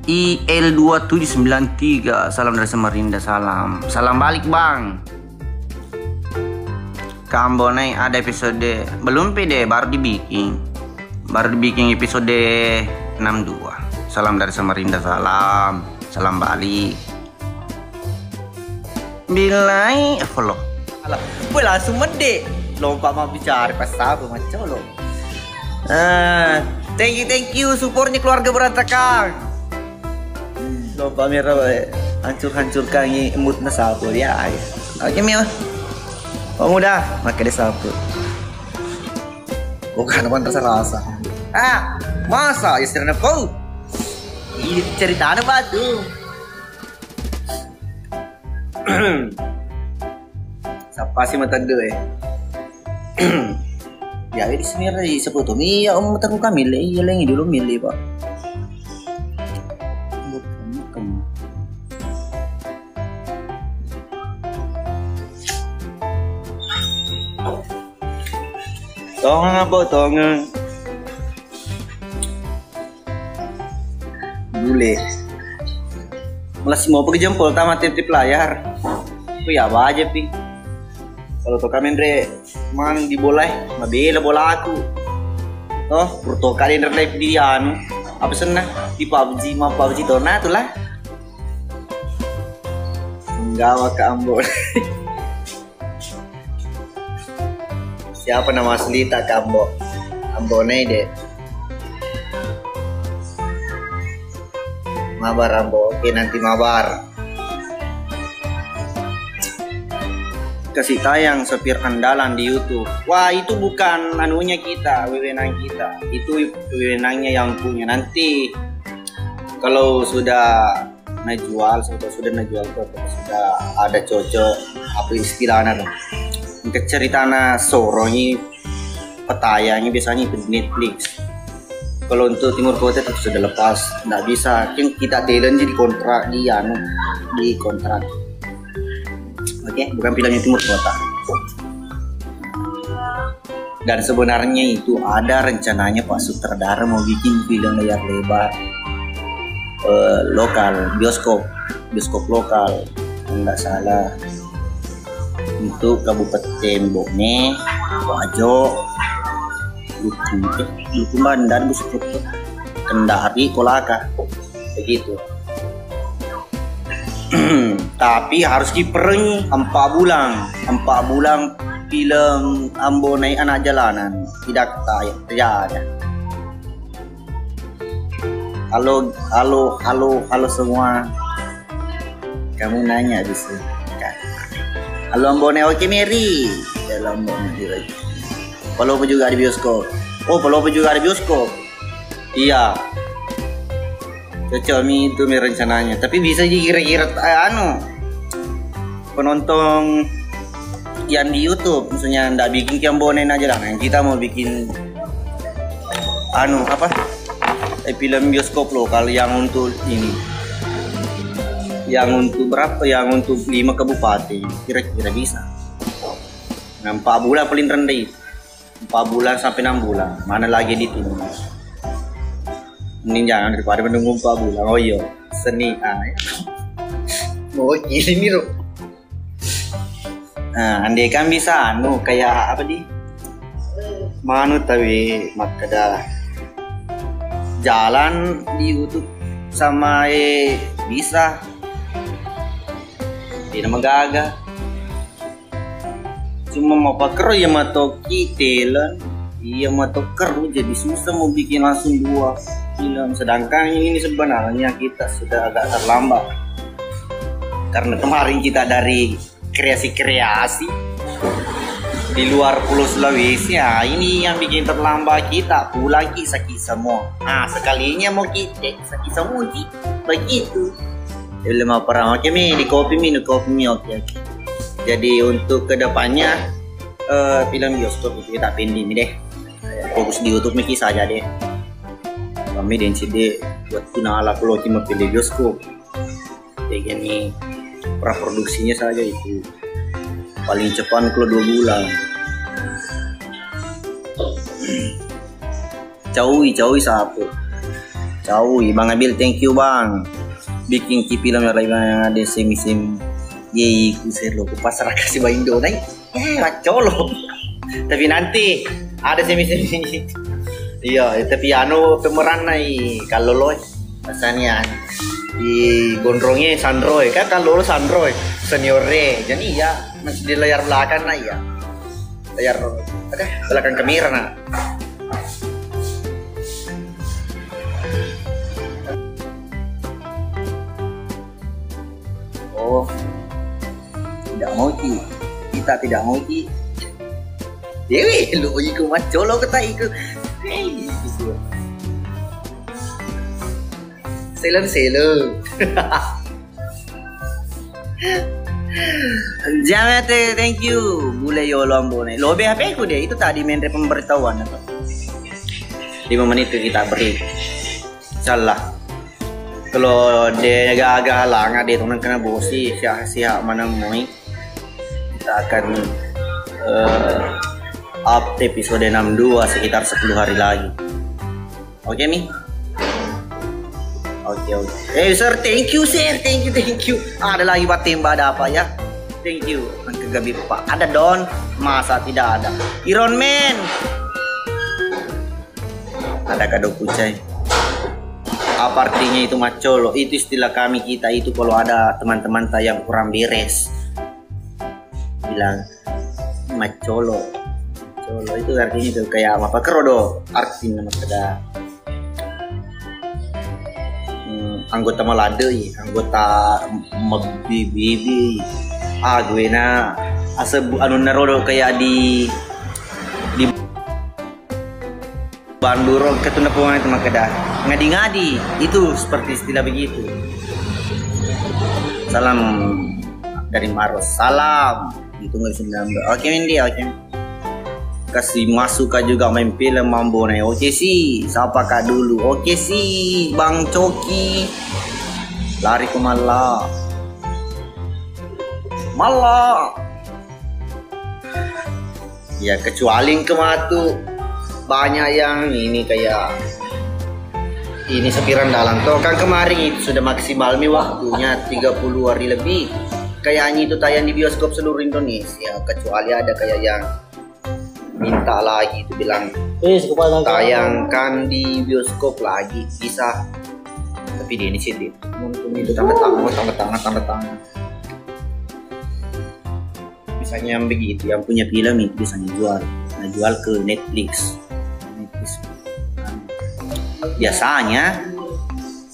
I L dua tujuh sembilan tiga, salam dari Samarinda, salam. Salam balik, Bang. Kambo Nai ada episode belum pede, baru dibikin. Baru dibikin episode enam dua. Salam dari Samarinda, salam. Salam balik. Bilai follow. Alah, gue langsung mede. Lompa mau bicara pas apa macam lo. Ah, thank you, thank you supportnya keluarga berantakan. Lompa merah, eh, hancur-hancurkan i mood na sapu ya. Oke, Mio. Kamu udah, maka dia sapu. Bukan apa rasa-rasa. Ah, masa istrinya kau? Ini ceritanya batu. Sapa si matadde eh. Ya, ini sebenarnya di sepuluh tuh. Iya, om terbuka milih, iya lagi dulu milih, Pak. Tongang apa tongang? Bule. Malas mau pergi jempol tamat tip layar. Ku ya baja pi. Kalau to kami re mang di bola, mabela bola aku. Oh, purto kali re live di anu. Apa senna? Di pubg, mau pubg to na tuh lah. Nggak waka ambo. Siapa nama aslita ke ambo? Ambo Nai de. Mabar ambo, oke nanti mabar. Kasih tayang sopir andalan di YouTube. Wah, itu bukan anunya kita, wewenang kita. Itu wewenangnya yang punya. Nanti kalau sudah najual, sudah sudah najual ke sudah ada cocok apa istilahnya tuh. Engka ceritana sorongi petayangnya biasanya itu di Netflix. Kalau untuk Timur Kota itu sudah lepas, nggak bisa. Kan kita talent jadi kontrak di anu, di kontrak. Oke, bukan filmnya Timur Kota. Dan sebenarnya itu ada rencananya Pak Sutradara mau bikin film layar lebar, eh, lokal, bioskop, bioskop lokal, kalau nggak salah, untuk Kabupaten Bone, Wajo, Luku, eh, Luku Bandar, bioskop tuh. Kendari, Kolaka, begitu. Tapi harus diperengi empat bulan. Empat bulan film Ambo Naik Anak Jalanan tidak tayang, tidak ada. Halo, halo, halo, halo semua. Kamu nanya di sini. Halo Ambo Naik, oke Mary. Halo Ambo Naik lagi. Palopo juga di bioskop. Oh, Palopo juga di bioskop. Iya. Cocok mi itu mi rencananya. Tapi bisa ji kira-kira, eh, anu, penonton yang di YouTube, misalnya ndak bikin Kiambone aja lah. Yang kita mau bikin anu apa? Eh, film bioskop lokal yang untuk ini. Yang untuk berapa? Yang untuk lima kabupaten. Kira-kira bisa. Nah, empat bulan paling rendah itu. Empat bulan sampai enam bulan, mana lagi di timur. Mending jangan daripada menunggu empat bulan. Oh iya, seni ah. Mau ini loh. Nah, andai kan bisa anu kayak apa di manu tapi makkeda jalan di YouTube sama eh bisa. Tidak magaga. Cuma mau pakero ya matoki talent, iya matokeru jadi susah mau bikin langsung dua film. Sedangkan ini sebenarnya kita sudah agak terlambat karena kemarin kita dari kreasi-kreasi Di luar Pulau Sulawesi, ah, ini yang bikin terlambat kita, pulang ki sakit semua. Ah, sekalinya mau ki, eh, sakit semua ki. Begitu. Ya udah, mau perang. Oke mi, di kopi mi, di kopi mi. Oke, oke. Jadi untuk kedepannya, eh, film bioskop itu kita pending mi deh. Fokus di YouTube mi ki saja deh. Kami di N C D buat tunala kalau cuma pilih bioskop. Jadi ini praproduksinya saja itu paling cepat kalau dua bulan. Caui, caui sapu. Caui, Bang Abil, thank you, Bang. Bikin ki film yang ada semi-semi. Yeay, ku selo, ku pasrah kasih Bang Indo, nai. Eh, maccolo. Tapi nanti ada semi-semi. Iya, tapi anu pemeran nai kalau lo rasanya di gondrongnya Sandroy, kan kalau lo Sandroy seniornya. Jadi ya masih di layar belakang nah ya. Layar ada belakang kamera nah. Oh, tidak mau ki. Kita tidak mau ki. Dewi, lu iku maccolo kata iku. Hei, gitu. Selem-selem. Jamete, thank you. Bule yolo ambone. Lobe H P ku deh. Itu tadi menre pemberitahuan apa? Lima menit kita break. Salah. Kalau de gaga halangan, de tongeng kena bosi, siha-siha mana moi. Kita akan eh, up episode enam dua sekitar sepuluh hari lagi. Oke mi? Oke, oke. Eh, sir, thank you, sir. Thank you, thank you. Ada lagi buat tembak, ada apa ya? Thank you. Angka gabi, Pak. Ada Don, masa tidak ada? Iron Man. Ada kado kucai. Apa artinya itu maccolo? Itu istilah kami kita itu kalau ada teman-teman ta yang kurang beres. Bilang, "Maccolo." Maccolo itu artinya itu kayak apa? Kerodo. Artinya makkeda, hmm, anggota maladei, anggota mabbibi. Ah, gue na asebu anunna rodo kayak di di Banduro ketunna pemang itu makkeda ngadi-ngadi, itu seperti istilah begitu. Salam dari Maros. Salam. Ditunggu sembilan belas. Oke, Mendi, oke. Kasih masuk kak juga main film Mambo nih. Oke sih, siapa kak dulu? Oke sih, Bang Coki. Lari ke Malla. Malla. Ya, kecuali engke matu banyak yang ini kayak ini sepiran dalam toh. Kan kemarin itu sudah maksimal mi waktunya tiga puluh hari lebih. Kayaknya itu tayang di bioskop seluruh Indonesia, kecuali ada kayak yang minta lagi itu bilang, eh, tayangkan di bioskop lagi bisa. Tapi di ini sih di itu tanda tangan, tanda tangan, tanda tangan. Misalnya yang begitu, yang punya film itu bisa jual, nah, jual ke Netflix. Netflix. Biasanya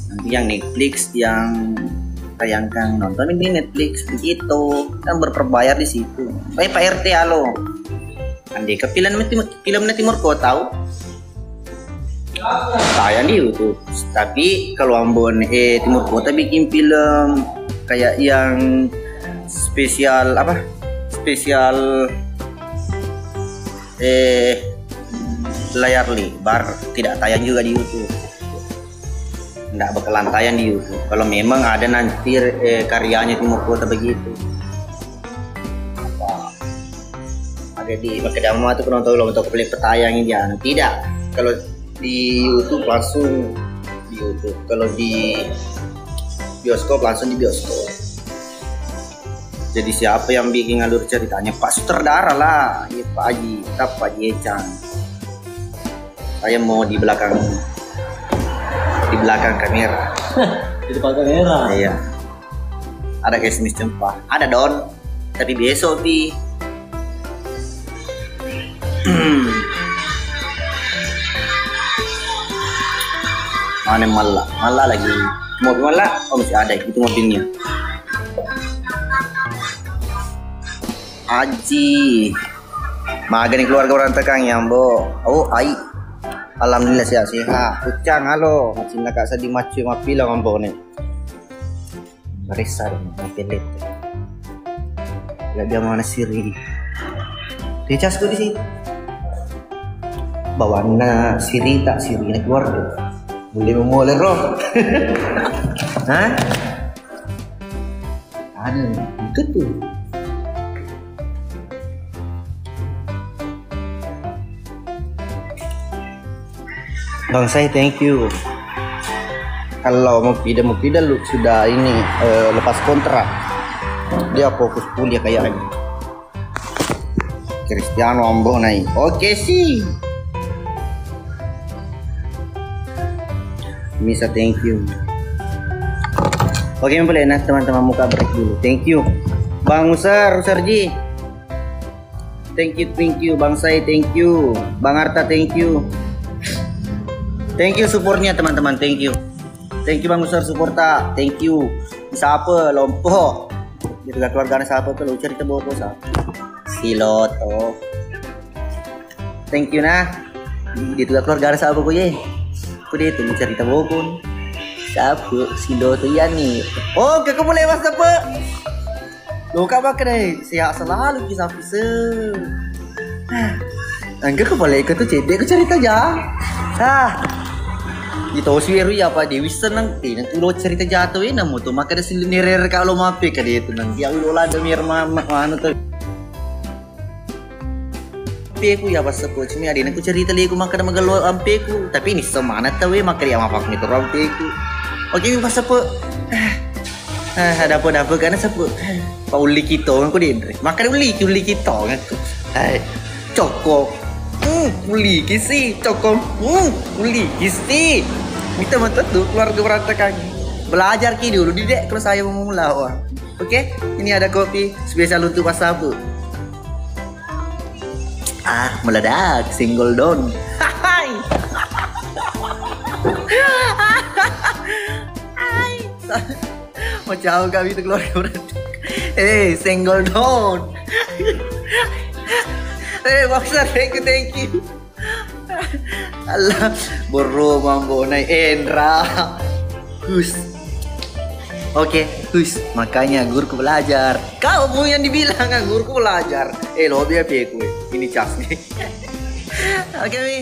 nanti yang Netflix yang tayangkan nonton di Netflix begitu kan berperbayar di situ. Baik Pak R T, halo. Andai ke film itu film Timur Kota tahu tayang di YouTube. Tapi kalau Ambon eh Timur Kota bikin film kayak yang spesial apa? Spesial eh layar lebar tidak tayang juga di YouTube. Nggak bakalan tayang di YouTube. Kalau memang ada nanti eh, karyanya Timur Kota begitu. Apa? Ada di makkeda matu penonton lo untuk beli petayang ini ya. Tidak. Kalau di YouTube langsung di YouTube. Kalau di bioskop langsung di bioskop. Jadi siapa yang bikin alur ceritanya? Pak Sutradara lah, iya Pak Haji, tetap Pak Haji Ecang. Saya mau di belakang di belakang kamera. Di depan kamera. Iya. Ada guys Miss Cempa. Ada Don. Tapi besok pi. Mana Malla? Malla lagi. Mobil Malla? Oh masih ada itu mobilnya. Aji. Magani keluarga berantakan ya, Ambo. Oh, ai. Alhamdulillah sehat-sehat. Ucang, halo. Macinna Kak Sadi maccu mappila, Ambo, nih. Baressa dong, mappelle. Gak dia mana siri. Dia cas tuh di sini. Bawanna siri tak siri na keluarga. Boleh memulai roh. Hah? Anu, itu tuh. Bang Sai, thank you. Kalau mau pindah, mau pindah lu sudah ini, eh, lepas kontrak. Dia fokus kuliah kayaknya. Cristiano Ambo naik. Oke sih. Misa, thank you. Oke, boleh nah teman-teman, muka break dulu. Thank you. Bang Usar, Usar Ji. Thank you, thank you, Bang Sai, thank you. Bang Arta, thank you. Thank you supportnya teman-teman, thank you. Thank you Bang Usar supporta, thank you. Siapa lompo? Itu keluargana siapa tuh? Lo cerita bawa kosa. Siloto. Thank you nah. Itu keluargana siapa kok ye? Kok dia itu cerita bokon. Siapa? Siloto iya nih. Oh, kau boleh mas apa? Lo kak bakre, sehat selalu kisah pise. Engka ko pale ko tu cedde ko cerita ja. Ah. Ito si eru ya apa Dewi seneng, eh, nanti lo cerita jatuh ya namu tu maka ada sini rere kalau mape ka dia tu nang dia ulo lada mir mama mana tu. Ampeku ya pas seppo cumi adina ku cerita liku maka ada magello ampeku, tapi ini semana tahu ya maka dia mapak itu ampeku. Oke, pas seppo. Ah, ada apa, ada apa, karena seppo. Pak Uli Kitong aku dendre. Maka Uli, Uli Kitong aku. Hai, coko. Hmm, Uli kisi, coko. Hmm, Uli kisi. Kita mata tuh keluarga berantakan. Belajar ki dulu, didek kalau saya mau mulai, wah. Oke, ini ada kopi spesial untuk Mas Sabu. Ah, meledak, single down. Hai. Hai. Mau jauh kami itu keluarga berarti. Eh, single down. Eh, Boxer, thank you, thank you. Allah, boro mambo naik Endra. Hus. Oke, hus. Makanya guruku belajar. Kau mau yang dibilang kan guruku belajar. Eh, lo biar peku. Ini cas nih. Oke, Mi.